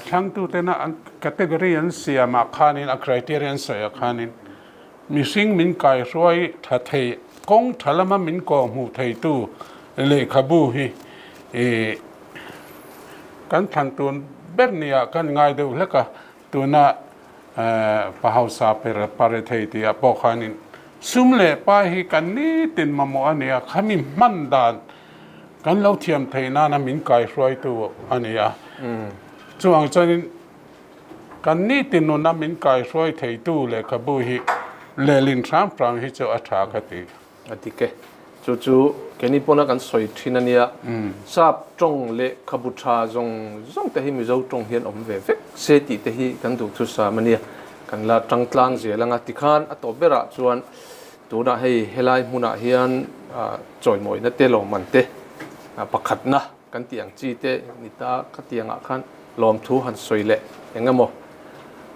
thlangtutena an category an siamah khanin, a criteria an sawiah khanin, Mihring min kaihruai tha thei, kawng tha lama min kawhhmuh theitu lehkhabu hi kan thlan tun ber nia kan ngai deuh hlek a, tuna pa hausa pa rethei tihah pawh khanin sum leh pai hi kan nitin mamawh a ni a, khami hman dan kan lo thiam theih nana min kaihruaitu a ni a, chuvang chuanin Kan nitin nuna min kaihruai theitu lehkhabu hi lehlin hram hram hi chu a tha ka ti. A dik e. Chu chu keini pawna kan sawi thin a nia. Sap tawng lehkhabu tha zawng zawng te hi Mizo tawng hian awm ve vek se tih te hi kan duhthusam a nia. Kan la tang tlang zel ang a. Tikhan a tawp berah chuan tunah hei helai hmunah hian chawimawina te lawmman te pakhatna Kan tih ang chi te ni ta ka tih angah khan lawmthu han sawi leh eng emaw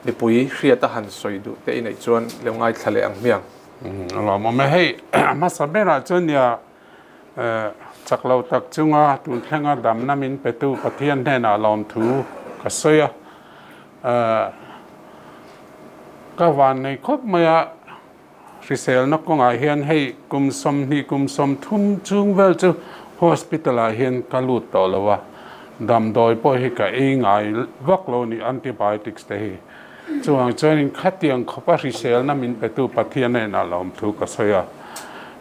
mipui hriata han sawi duh te i neih chuan lo ngaithla leh ang hmiang. A lawmawm e. Hei hmasa berah chuan nia chak lo tak chunga tun thlenga damna min petu Pathian hnenah lawmthu ka sawi a. Ka van nei khawp mai a, Hriselna kawngah hian hei kum 20 kum 30 chung vel chu hospital ah hian ka lut tawh lo a, damdawi pawh hi ka ei ngai vak lo ni antibiotics te hi. Chuvang chuanin khatiang khawpa hriselna min petu Pathian hnenah lawmthu ka sawi a.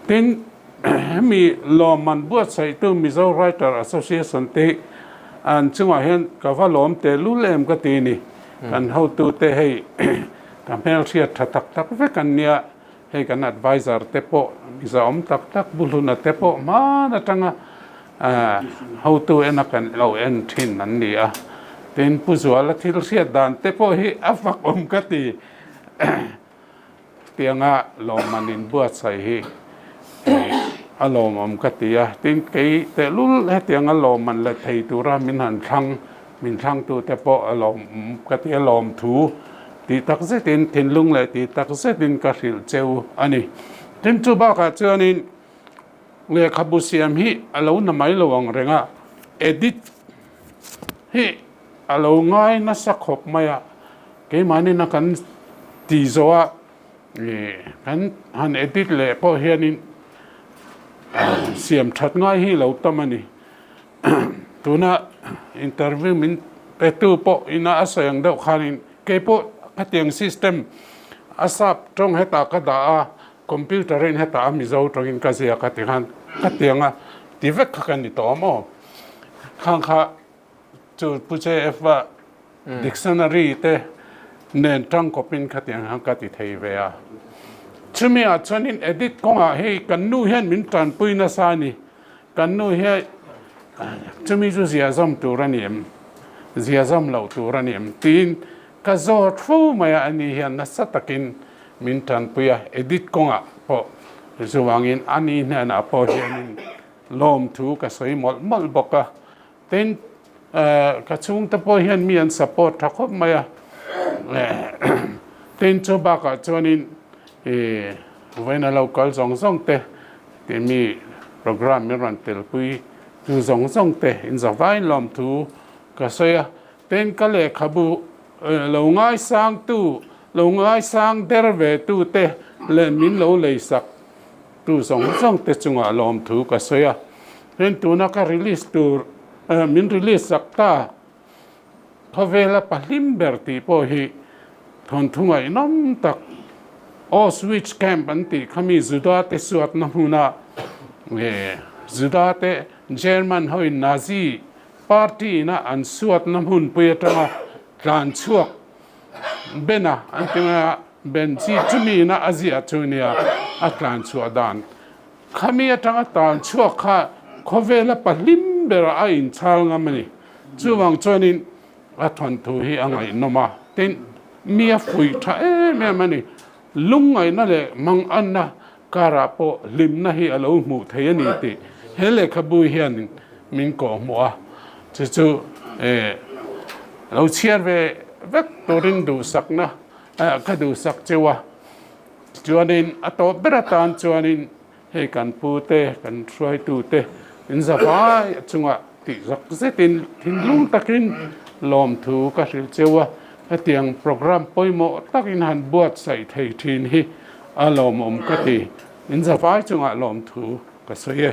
Tin, hemi lawmman buatsaihtu Mizo Writer Association te hi. An chungah hian ka va lawm teh lul em ka ti ni. Kan hotute hei ka hmelhriat tha tak tak vek an nia, hei kan advisor te pawh mizawm tak tak Buhluna te pawh hman atanga hotu ena kan lo en thin an ni a. Tin, Pu Zuala thil hriat dan te pawh hi a fak awm ka ti. Tianga lawmman inbuatsaih hi a lawmawm ka ti a, tin kei tehlul hetianga lawmman la thei tura min han thlang, min thlangtute pawh a lawmawm ka ti a, lawmthu tih tak zetin thinlung leh tih tak zetin ka hrilh cheu a ni. Tin chu bakah chuanin lehkhabu siam hi a lo na mai lo ang reng a, edit hi a lo ngai nasa khawp mai a. Keimahni na kan ti zawh a, kan han edit leh pawh hianin siam that ngai hi lo tam a ni. Tuna interview min petu pawh ina a sawi ang deuh khanin keipawh khatiang system a sap tawng hetah ka dah a, computer in hetah a Mizo tawngin ka ziak a ti khan khatiang a ti vek kha ka ni tawh a maw? Khang kha Chu Pu JF a dictionary te nen tangkawpin khatiang hian ka ti thei ve a. Chumi ah chuanin edit kawngah hei kan nu hian min tanpui nasa a ni. Kan nu hi chumi chu zia zawm tur a ni em? Zia zawm loh tur a ni em? Tiin ka zawt fo mai a, ani hian nasa takin min tanpui a, edit kawngah pawh chuvangin ani hnenah pawh hianin lawmthu ka sawi mawlh mawlh bawk a. Tin, ka chhungte pawh hian mi an support tha khawp mai a. Tin, chu bakah chuanin vawiin a lo kal zawng zawng te, tih mi program min rawn telpui tu zawng zawng te inzavain lawmthu ka sawi a. Tin, ka lehkhabu lo ngaisangtu, lo ngaisang der ve tu te leh min lo leisak Tu zawng zawng te chungah lawmthu ka sawi a, heng tuna ka release tur min release sak ta khawvela pahlim ber tih pawh hi thawnthu ngaihnawm tak Auschwitz camp an tih kha mi Juda te suatna hmuna Juda te German hoin Nazi party ina an suatna hmunpui atanga tlan chhuak Bena an ti mai a, Ben chi chumi ina a ziah chu nia a tlan chhuah dan. Khami atanga tan chhuak kha khawvela pahlim berah a inchhal ngam a ni. Chuvang chuanin a thawnthu hi a ngaihnawm a, tin mi a fuih tha em em a ni. Lungngaihna leh manganna karah pawh hlimna hi a lo hmuh thei a ni tih he lehkhabu hianin min kawhhmuh a, chu chu lo chhiar ve vek turin duhsakna ka duhsak cheu a. Chuanin a tawp ber atan chuanin hei kan pute, kan hruaitute in zavai chungah tih zak zetin thinlung takin lawmthu ka hrilh cheu a, hetiang programme pawimawh takin han buatsaih thei thin hi A lawmawm ka ti. In zavai chungah lawmthu ka sawi e.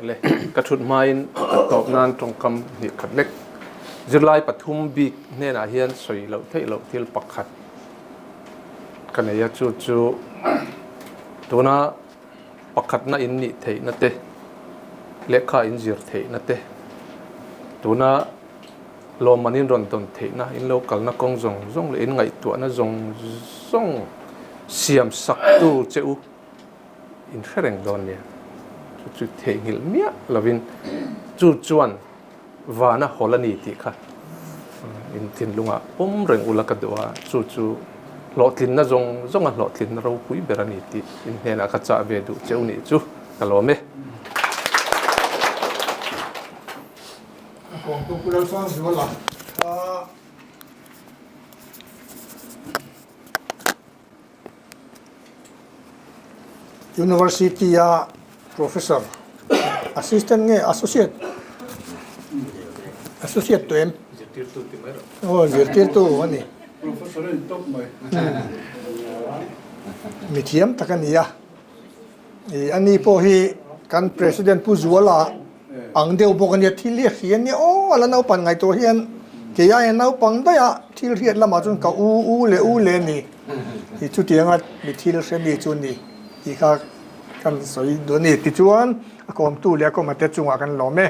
Le, ka thut hmain a tawp nan tawngkam hnih khat lek. Zirlai pathum bik hnenah hian sawi loh theih loh thil pakhat ka nei a, chu chu tuna pakhatna in nih theihna te, lehkha in zir theihna te, tuna Lawmman in rawn tawn theihna, in lo kalna kawng zawng zawng leh in ngaihtuahna zawng zawng siam saktu che u in hre reng dawn nia. Chu chu theihnghilh miah lovin chu chuan vana hawl a ni tih kha in thinlungah pawm reng ula ka duh a, chu chu hlawhtlinna zawng zawnga hlawhtlinna ropui ber a ni tih in hnenah ka chah ve duh che u nih chu ka lawm e. A kawngtu Pu Lalsangzuala kha University a Professor, Assistant nge Associate? Associate tu em? Zirtirtu ti mai rawh. Aw, zirtirtu a ni. Professor a ni tawp mai. Mithiam tak a ni a. Ani pawh hi kan President Pu Zuala ang deuh bawk a nia, thil hi a hria nia aw a la naupan ngaihtuah hian kei aia naupang daih a thil hriat lamah chuan ka u u leh u leh a ni i chutianga mi thil hre mi chu ni tih kha kan sawi duh a ni. Tichuan A kawmtu leh a kawma te chungah kan lawm e.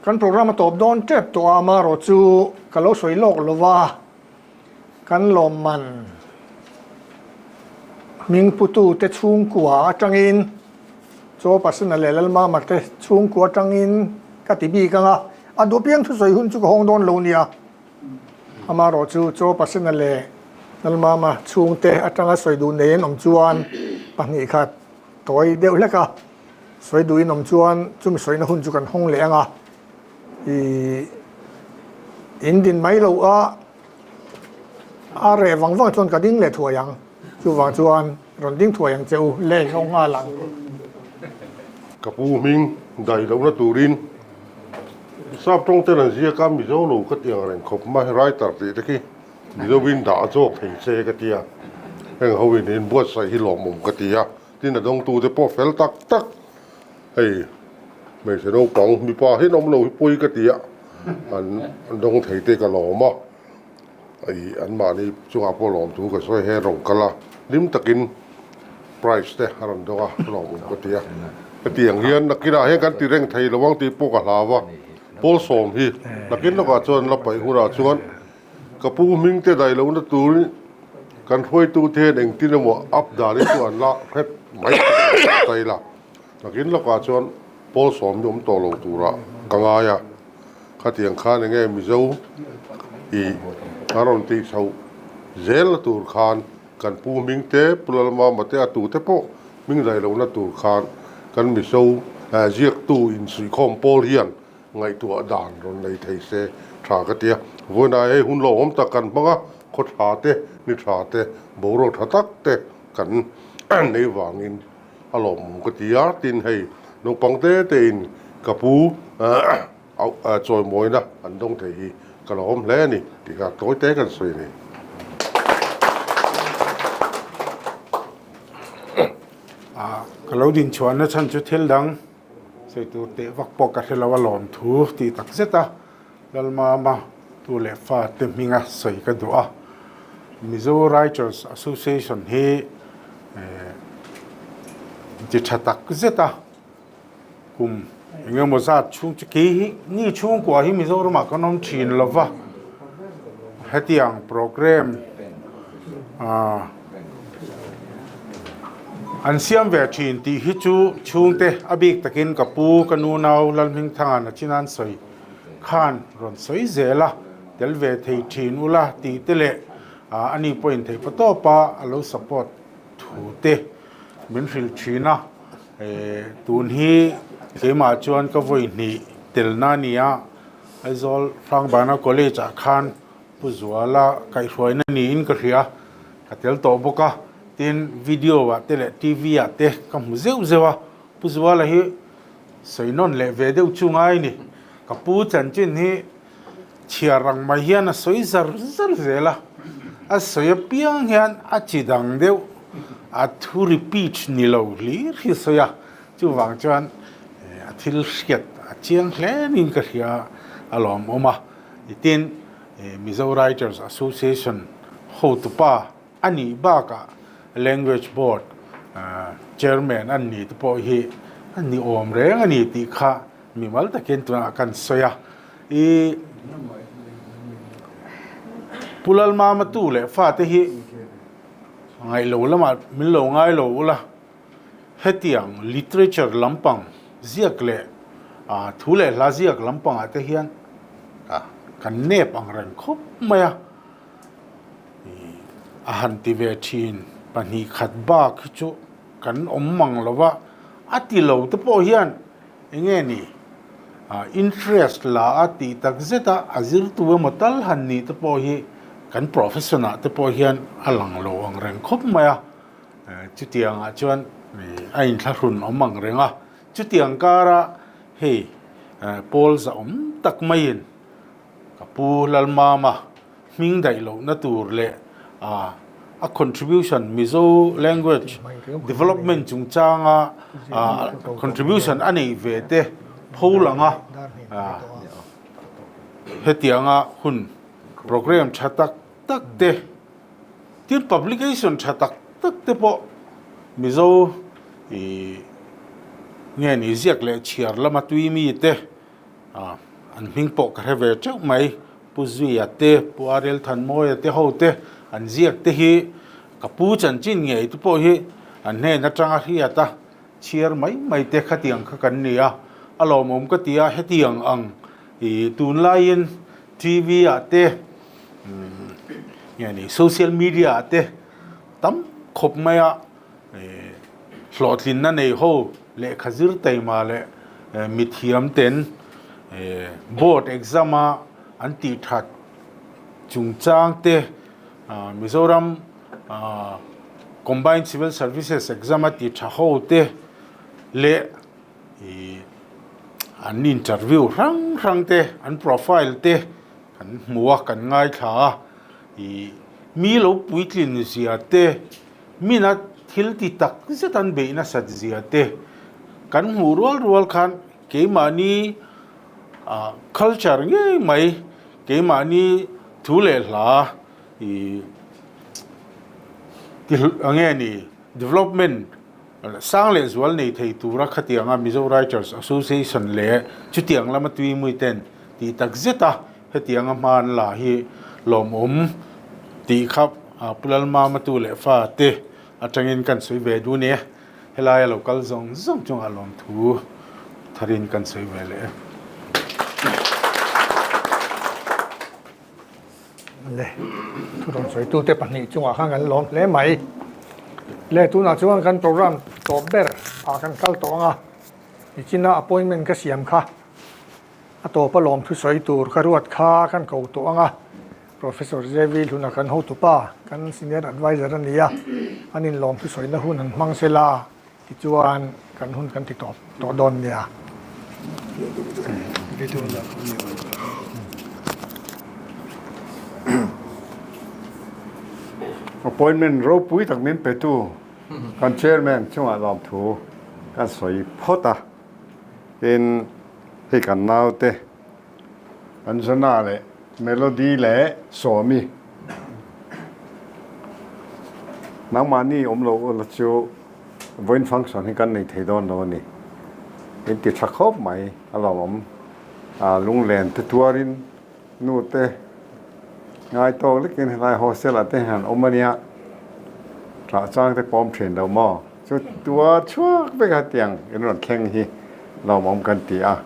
Kan program a tawp dawn tep tawh a, amaherawh chu ka lo sawi lawk lo va, kan lawmman hming putu te chhungkua atangin Chaw Pasena leh Lalmama te chhungkua atangin ka ti bik ang a, a duh piang thusawi hun chu ka hawng dawn lo nia. Amaherawh chu Chaw Pasena leh Lalmama chhungte atanga sawi duh nei an awm chuan pahnih khat tawi deuh hlek a, sawi duhin awm chuan chumi sawina hun chu kan hawng leh ang a, ih in din mai loh a, a reh vang vang chuan ka ding leh thuai ang, chuvang chuan rawn ding thuai ang che u le hawng nghal ang. Ka pu hming dai lohna turin sap tawng ten an ziak a, Mizo lo ka ti ang reng khawp mai, writer tih te khi Mizovin dah zawk thei se ka ti a, heng ho in inbuatsaih hi lawmawm ka ti a. Tin a dawngtute pawh fel tak tak, hei hmeichhe naupang mipa hian awm lo hi pawi ka ti a, an dawng thei te ka lawm a, ih anmahni chungah pawh lawm thu ka sawi he rawn kal a, hlim takin prize te a rawn dawng a, lawmawm ka ti a, hetiang hian nakinah hian kan ti reng thei lo ang tih pawh ka hlau a, pawl sawm hi nakin lawkah chuan la paih hunah chuan Ka pu hming te dai lohna turin kan hruaitute hian engtin emaw up danin chu an la hret mai ta ila. Nakin lawkah chuan pawl sawm hi awm tawh lo turah ka ngai a, khatiang khan enge Mizo i a rawn tih chhoh zelna tur khan kan pu hming te, Pu Lalmama te a tute pawh hming dai lohna tur khan kan Mizo ziaktu insuihkhawm pawl hian Ngaihtuah dan rawn nei thei se tha ka ti a, vawiinah hei hun lo awm tak kan hmang a, khaw tha te, ni tha te, boruak tha tak te kan nei vangin a lawmawm ka ti a, tin hei naupang te tein ka pu chawimawina an dawng thei hi ka lo awm hle a ni tih kha tawi te kan sawi a ni. Ka lo dinchhuahna chhan chu thil dang. Sawi tur teh vak pawh ka hre lo a lawm thu tih tak zet a, Lalmama tu leh fa te hminga sawi ka duh a. Mizo Writers Association hi ti tha tak zet a, kum eng emaw zat chhung chu kei hi ni chhungkua hi Mizoramah kan awm thin lo va, hetiang programme ah An siam ve thin tih hi chu chhungte a bik takin ka pu, ka nu nau Lalhmingthanga Nachinan sawi khan rawn sawi zel a, tel ve thei thin ula tih te leh ani pawhin theih pa tawp a a lo support thu te min hrilh thin a, tun hi keimah chuan ka vawi hnih telna a ni a, Aizawl Hrangbana College ah khan Pu Zuala kaihhruaina niin ka hria, ka tel tawh bawk a, tin video ah te leh TV ah te ka hmu zeuh zeuh a, Pu Zuala hi sawi nawn leh ve deuh chu ngai ni, ka pu chanchin hi chhiar ang mai hian a sawi zar zar zel a, a sawi apiang hian a chi dang deuh, a thu repeat ni lo hlir hi a sawi a, chuvang chuan a thil hriat a chiang hle niin ka hria a lawmawm a. Tin, Mizo Writers Association hotupa a nih bakah Language Board Chairman an ni te pawh hi a ni awm reng a ni tih kha mimal takin tunah kan sawi a. I Pu Lalmama tu leh fate hi ngaihlo lamah min lo ngai lo ula. Hetiang literature lampang ziak leh thu leh hla ziak lampangah te hian kan nep ang reng khawp mai a, a han ti ve thin pahnih khat bak hi chu kan awm mang lo va, a ti lo te pawh hian eng nge ni interest la a tih tak zet a, a zirtu emaw tal han nih te pawh hi kan profession ah te pawh hian a lang lo ang reng khawp mai a. Chutiangah chuan a inthlahrun awm ang reng a, chutiang kara hei pawl zahawm tak maiin ka pu Lalmama hming daih lohna tur leh a contribution Mizo language development chungchanga contribution a neih ve te pho langa hetianga hun programme tha tak tak te Tin publication tha tak tak te pawh Mizo ih Nge ni ziak leh chhiar lama tui mite an hming pawh ka hre ve teuh mai. Pu Zuia te, Pu Ariel Thanmawia te ho te an ziak te hi ka pu chanchin ngei te pawh hi an hnen atanga hriat a chhiar mai mai te khatiang kha kan ni a, a lawmawm ka ti a, hetiang ang i tunlaiin TV ah te nge ni social media ah te tam khawp mai a hlawhtlinna nei ho lehkha zir taima leh mithiam ten board exam a an tih that chungchang te Mizoram Combined Civil Services exam a tih tha ho te leh an interview hrang hrang te an profile te kan hmu a kan ngaithla a mi lo puitlin zia te Mina thil ti tak zet an beih nasat zia te kan hmuh rual rual khan keimahni culture ngei mai, keimahni thu leh hla ih ti nge ni development sang leh zual nei thei tura khatianga Mizo Writers Association leh chutiang lama tuimui ten tih tak zeta Hetianga hma an la hi lawmawm tih kha Pu Lalmamatu leh fa te atangin kan sawi ve duh nia. Helaia lo kal zawng zawng chungah lawmthu tharin kan sawi ve leh e. Le, thu rawn sawitute pahnih chungah khan kan lawm hle mai. Le, tunah chuan kan program tawp ber ah kan kal tawh ang a, nichina appointment ka siam kha. A tawpa lawmthu sawi tur ka ruat kha kan ko tawh ang a, Professor JV Hluna kan hotupa, kan Senior Adviser a ni a, an in lawmthu sawina hun an hmang se la tichuan kan hun kan ti tawp tawh dawn nia. Appointment ropui tak min petu kan Chairman chungah lawmthu kan sawi phawt a. Tin, hei kan naute Anjana leh Melody leh Sawmi nangmahni awm lo ula chu vawiin function hi kan nei thei dawn lo a ni. In ti tha khawp mai a lawmawm. Lunglen te tuarin nu te ngai tawk lekin helai hostel ah te hian awm a nia, ṭah chang te pawm ṭhin lo maw? Chu tua chhuak vek a tiang in rawn thleng hi lawmawm kan ti a,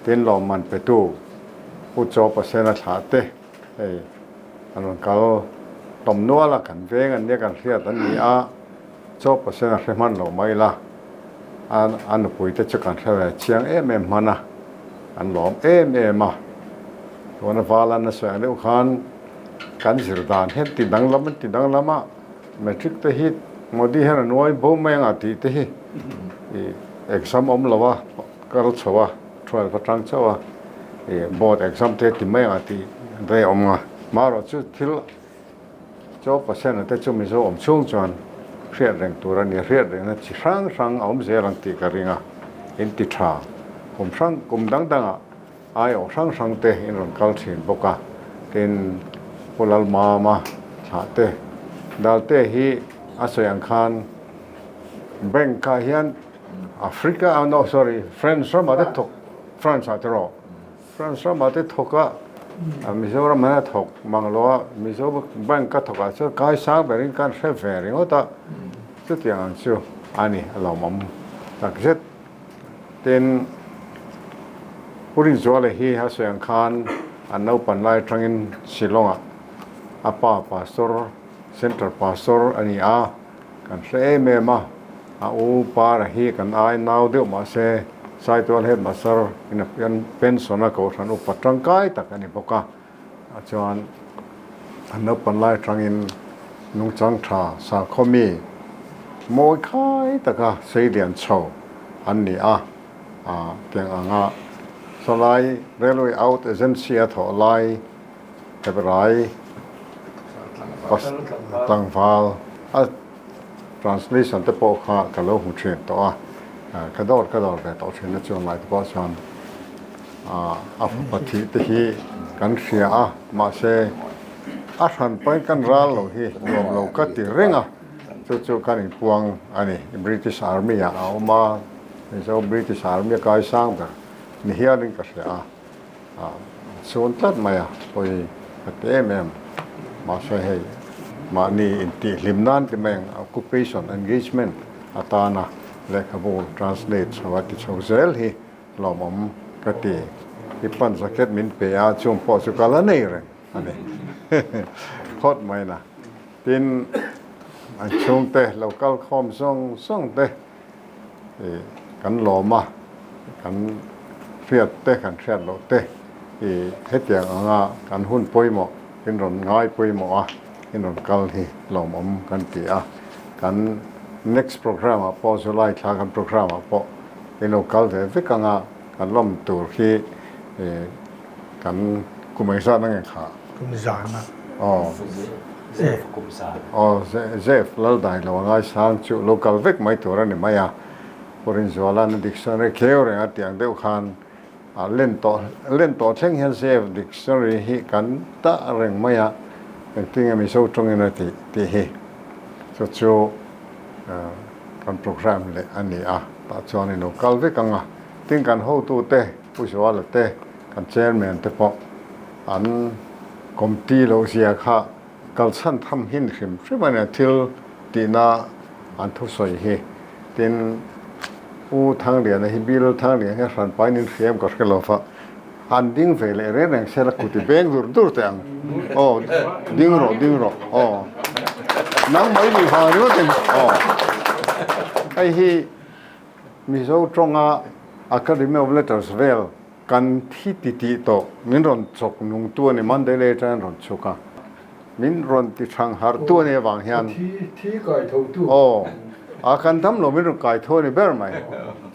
tin lawmman petu Pu Chaw Pasena thlah te hei an rawn kal tawm nual a, kan veng an nia kan hriat an ni a, Chaw Pasena hre hman lo mai la, a nupui te chu kan hre ve chiang em em hman a, an lawm em em a, tuna vala nasa ang deuh khan kan zir dan hian ti danglam an ti danglam a. Matric te hi Modi hian a nuai bo mai anga tih te hi ih exam awm lo a, kal chho a, 12 atang chauh a ih board exam te ti mai anga tih daih a awm nga. Marawh chu thil chaw pasena te chu Mizo awm chhung chuan hriat reng tur a ni, hriat rengna chi hrang hrang a awm zel ang tih ka ring a, in ti tha kum hrang kum dang dangah Aiawh hrang hrang te in rawn kal thin bawk a, tin Pu Lalmama thlah te Dalte hi a sawi ang khan bank ah hian Africa ah no sorry France ramah te thawk France ah te rawh France ramah te thawk a Mizoram ah hian a thawk mang lo a Mizo bank a thawk ah chuan kai sang berin kan hre ve ringawt a chutiang ang chu a ni a lawmawm takzet. Tin, Pu Rinzuala hi a sawi ang khan an naupan lai atangin Shillong-ah a pa Pastor, Central Pastor a ni a, kan hre em em a, a u Para hi kan ai nau deuh mah se Saitual Headmaster in a pension a kohhran upa tangkai tak a ni bawk a, chuan an naupan lai atangin nungchang tha sakhaw mi mawi khai taka sei lian chho an ni a, tiang anga sawlai railway out agency a thawh lai Hebrai tlangval a translation te pawh kha ka lo hmu thin tawh a, ka dawr ka dawr ve tawh thin a chuan lai te pawh chuan A fapa thih te hi kan hria a, mahse a hran pahin kan ral lo hi nuam lo ka ti reng a, chu chu kan inpuang a ni. British Army ah a awm a, Mizo British Army a kai sang ber ni hialin ka hria a, a chhun tlat mai a, pawi ka ti em em. Mahse hei mahni intihhlim nan ti mai ang occupation engagement atana lehkhabu translate chho a ti chho zel hi lawmawm ka ti. I pan jacket min pe a, chung pawh chu ka la nei reng a ni phawt mai na. Tin, an chhungte lo kal khawm zawng zawng te ih kan lawm a, kan hriat te kan hriat loh te ih hetiang anga kan hun pawimawh in rawn ngai pawimawh a, in rawn kal hi lawmawm kan ti a. Kan next programme ah pawh July thla kan programme ah pawh in lo kal ve vek anga kan lawm tur hi ih kan kum engzat na nge kha? Kum zan a. Aw. Zef kum zan. Aw Zef Laldai lo a ngaisang chu lo kal vek mai tur a ni mai a. Pu Rinzuala'n a dictionary kheu reng a tiang deuh khan a len tawh len tawh thleng hian Zef dictionary hi kan dah reng mai a, engtin nge Mizo tawngin a tih tih hi chu chu kan programme leh a ni a, tah chuan in lo kal vek ang a. Tin kan hotute Pu Zuala te kan chairman te pawh an committee loh zia kha kalchhan tham hin hrim hrim a nia thil tihna an thusawi hi. Tin, U Thangliana hi Bill Thangliana hi a hranpain in hriam ka hre lo va, an ding ve leh reng reng se la kuti beng dur dur teh ang. Aw, ding rawh, ding rawh, aw. Nang mai ni vang ringawt in, aw. Hei hi Mizo tawnga Academy of Letters vel Kan thi ti tih tawh min rawn chawk nung tu a ni Monday leh atangin rawn chhuk a, min rawn ti thang harh tu a nih avang hian Thi thi kai tho tu. Aw, a kan dam lo min rawn kai tho a ni ber mai.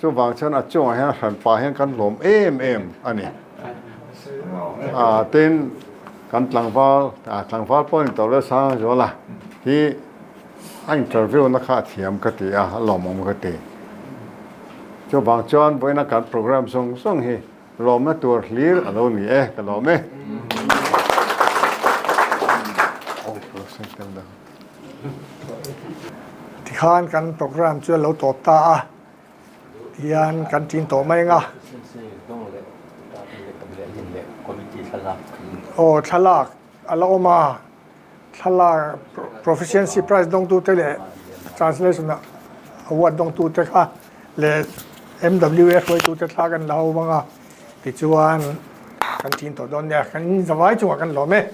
Chuvang chuan a chungah hian a hran pah hian kan hlawm em em a ni. A tin kan tlangval, a tlangval pawh a ni tawh lo Sangzuala hi a interview na kha a thiam ka ti a, a lawmawm ka ti. Chuvang chuan vawiina kan program zawng zawng hi lawmna tur hlir a lo ni e, ka lawm e. Tikhan kan program chu a lo tawp ta a, tihian kan ṭin tawh mai ang a. Aw thlalak a la awm a. Thlalak Proficiency Prize dawngtute leh Translation Award dawngtute kha leh MWA hruaitute thla kan la ho vang a, tichuan kan ṭin tawh dawn nia, kan zavai chungah kan lawm e.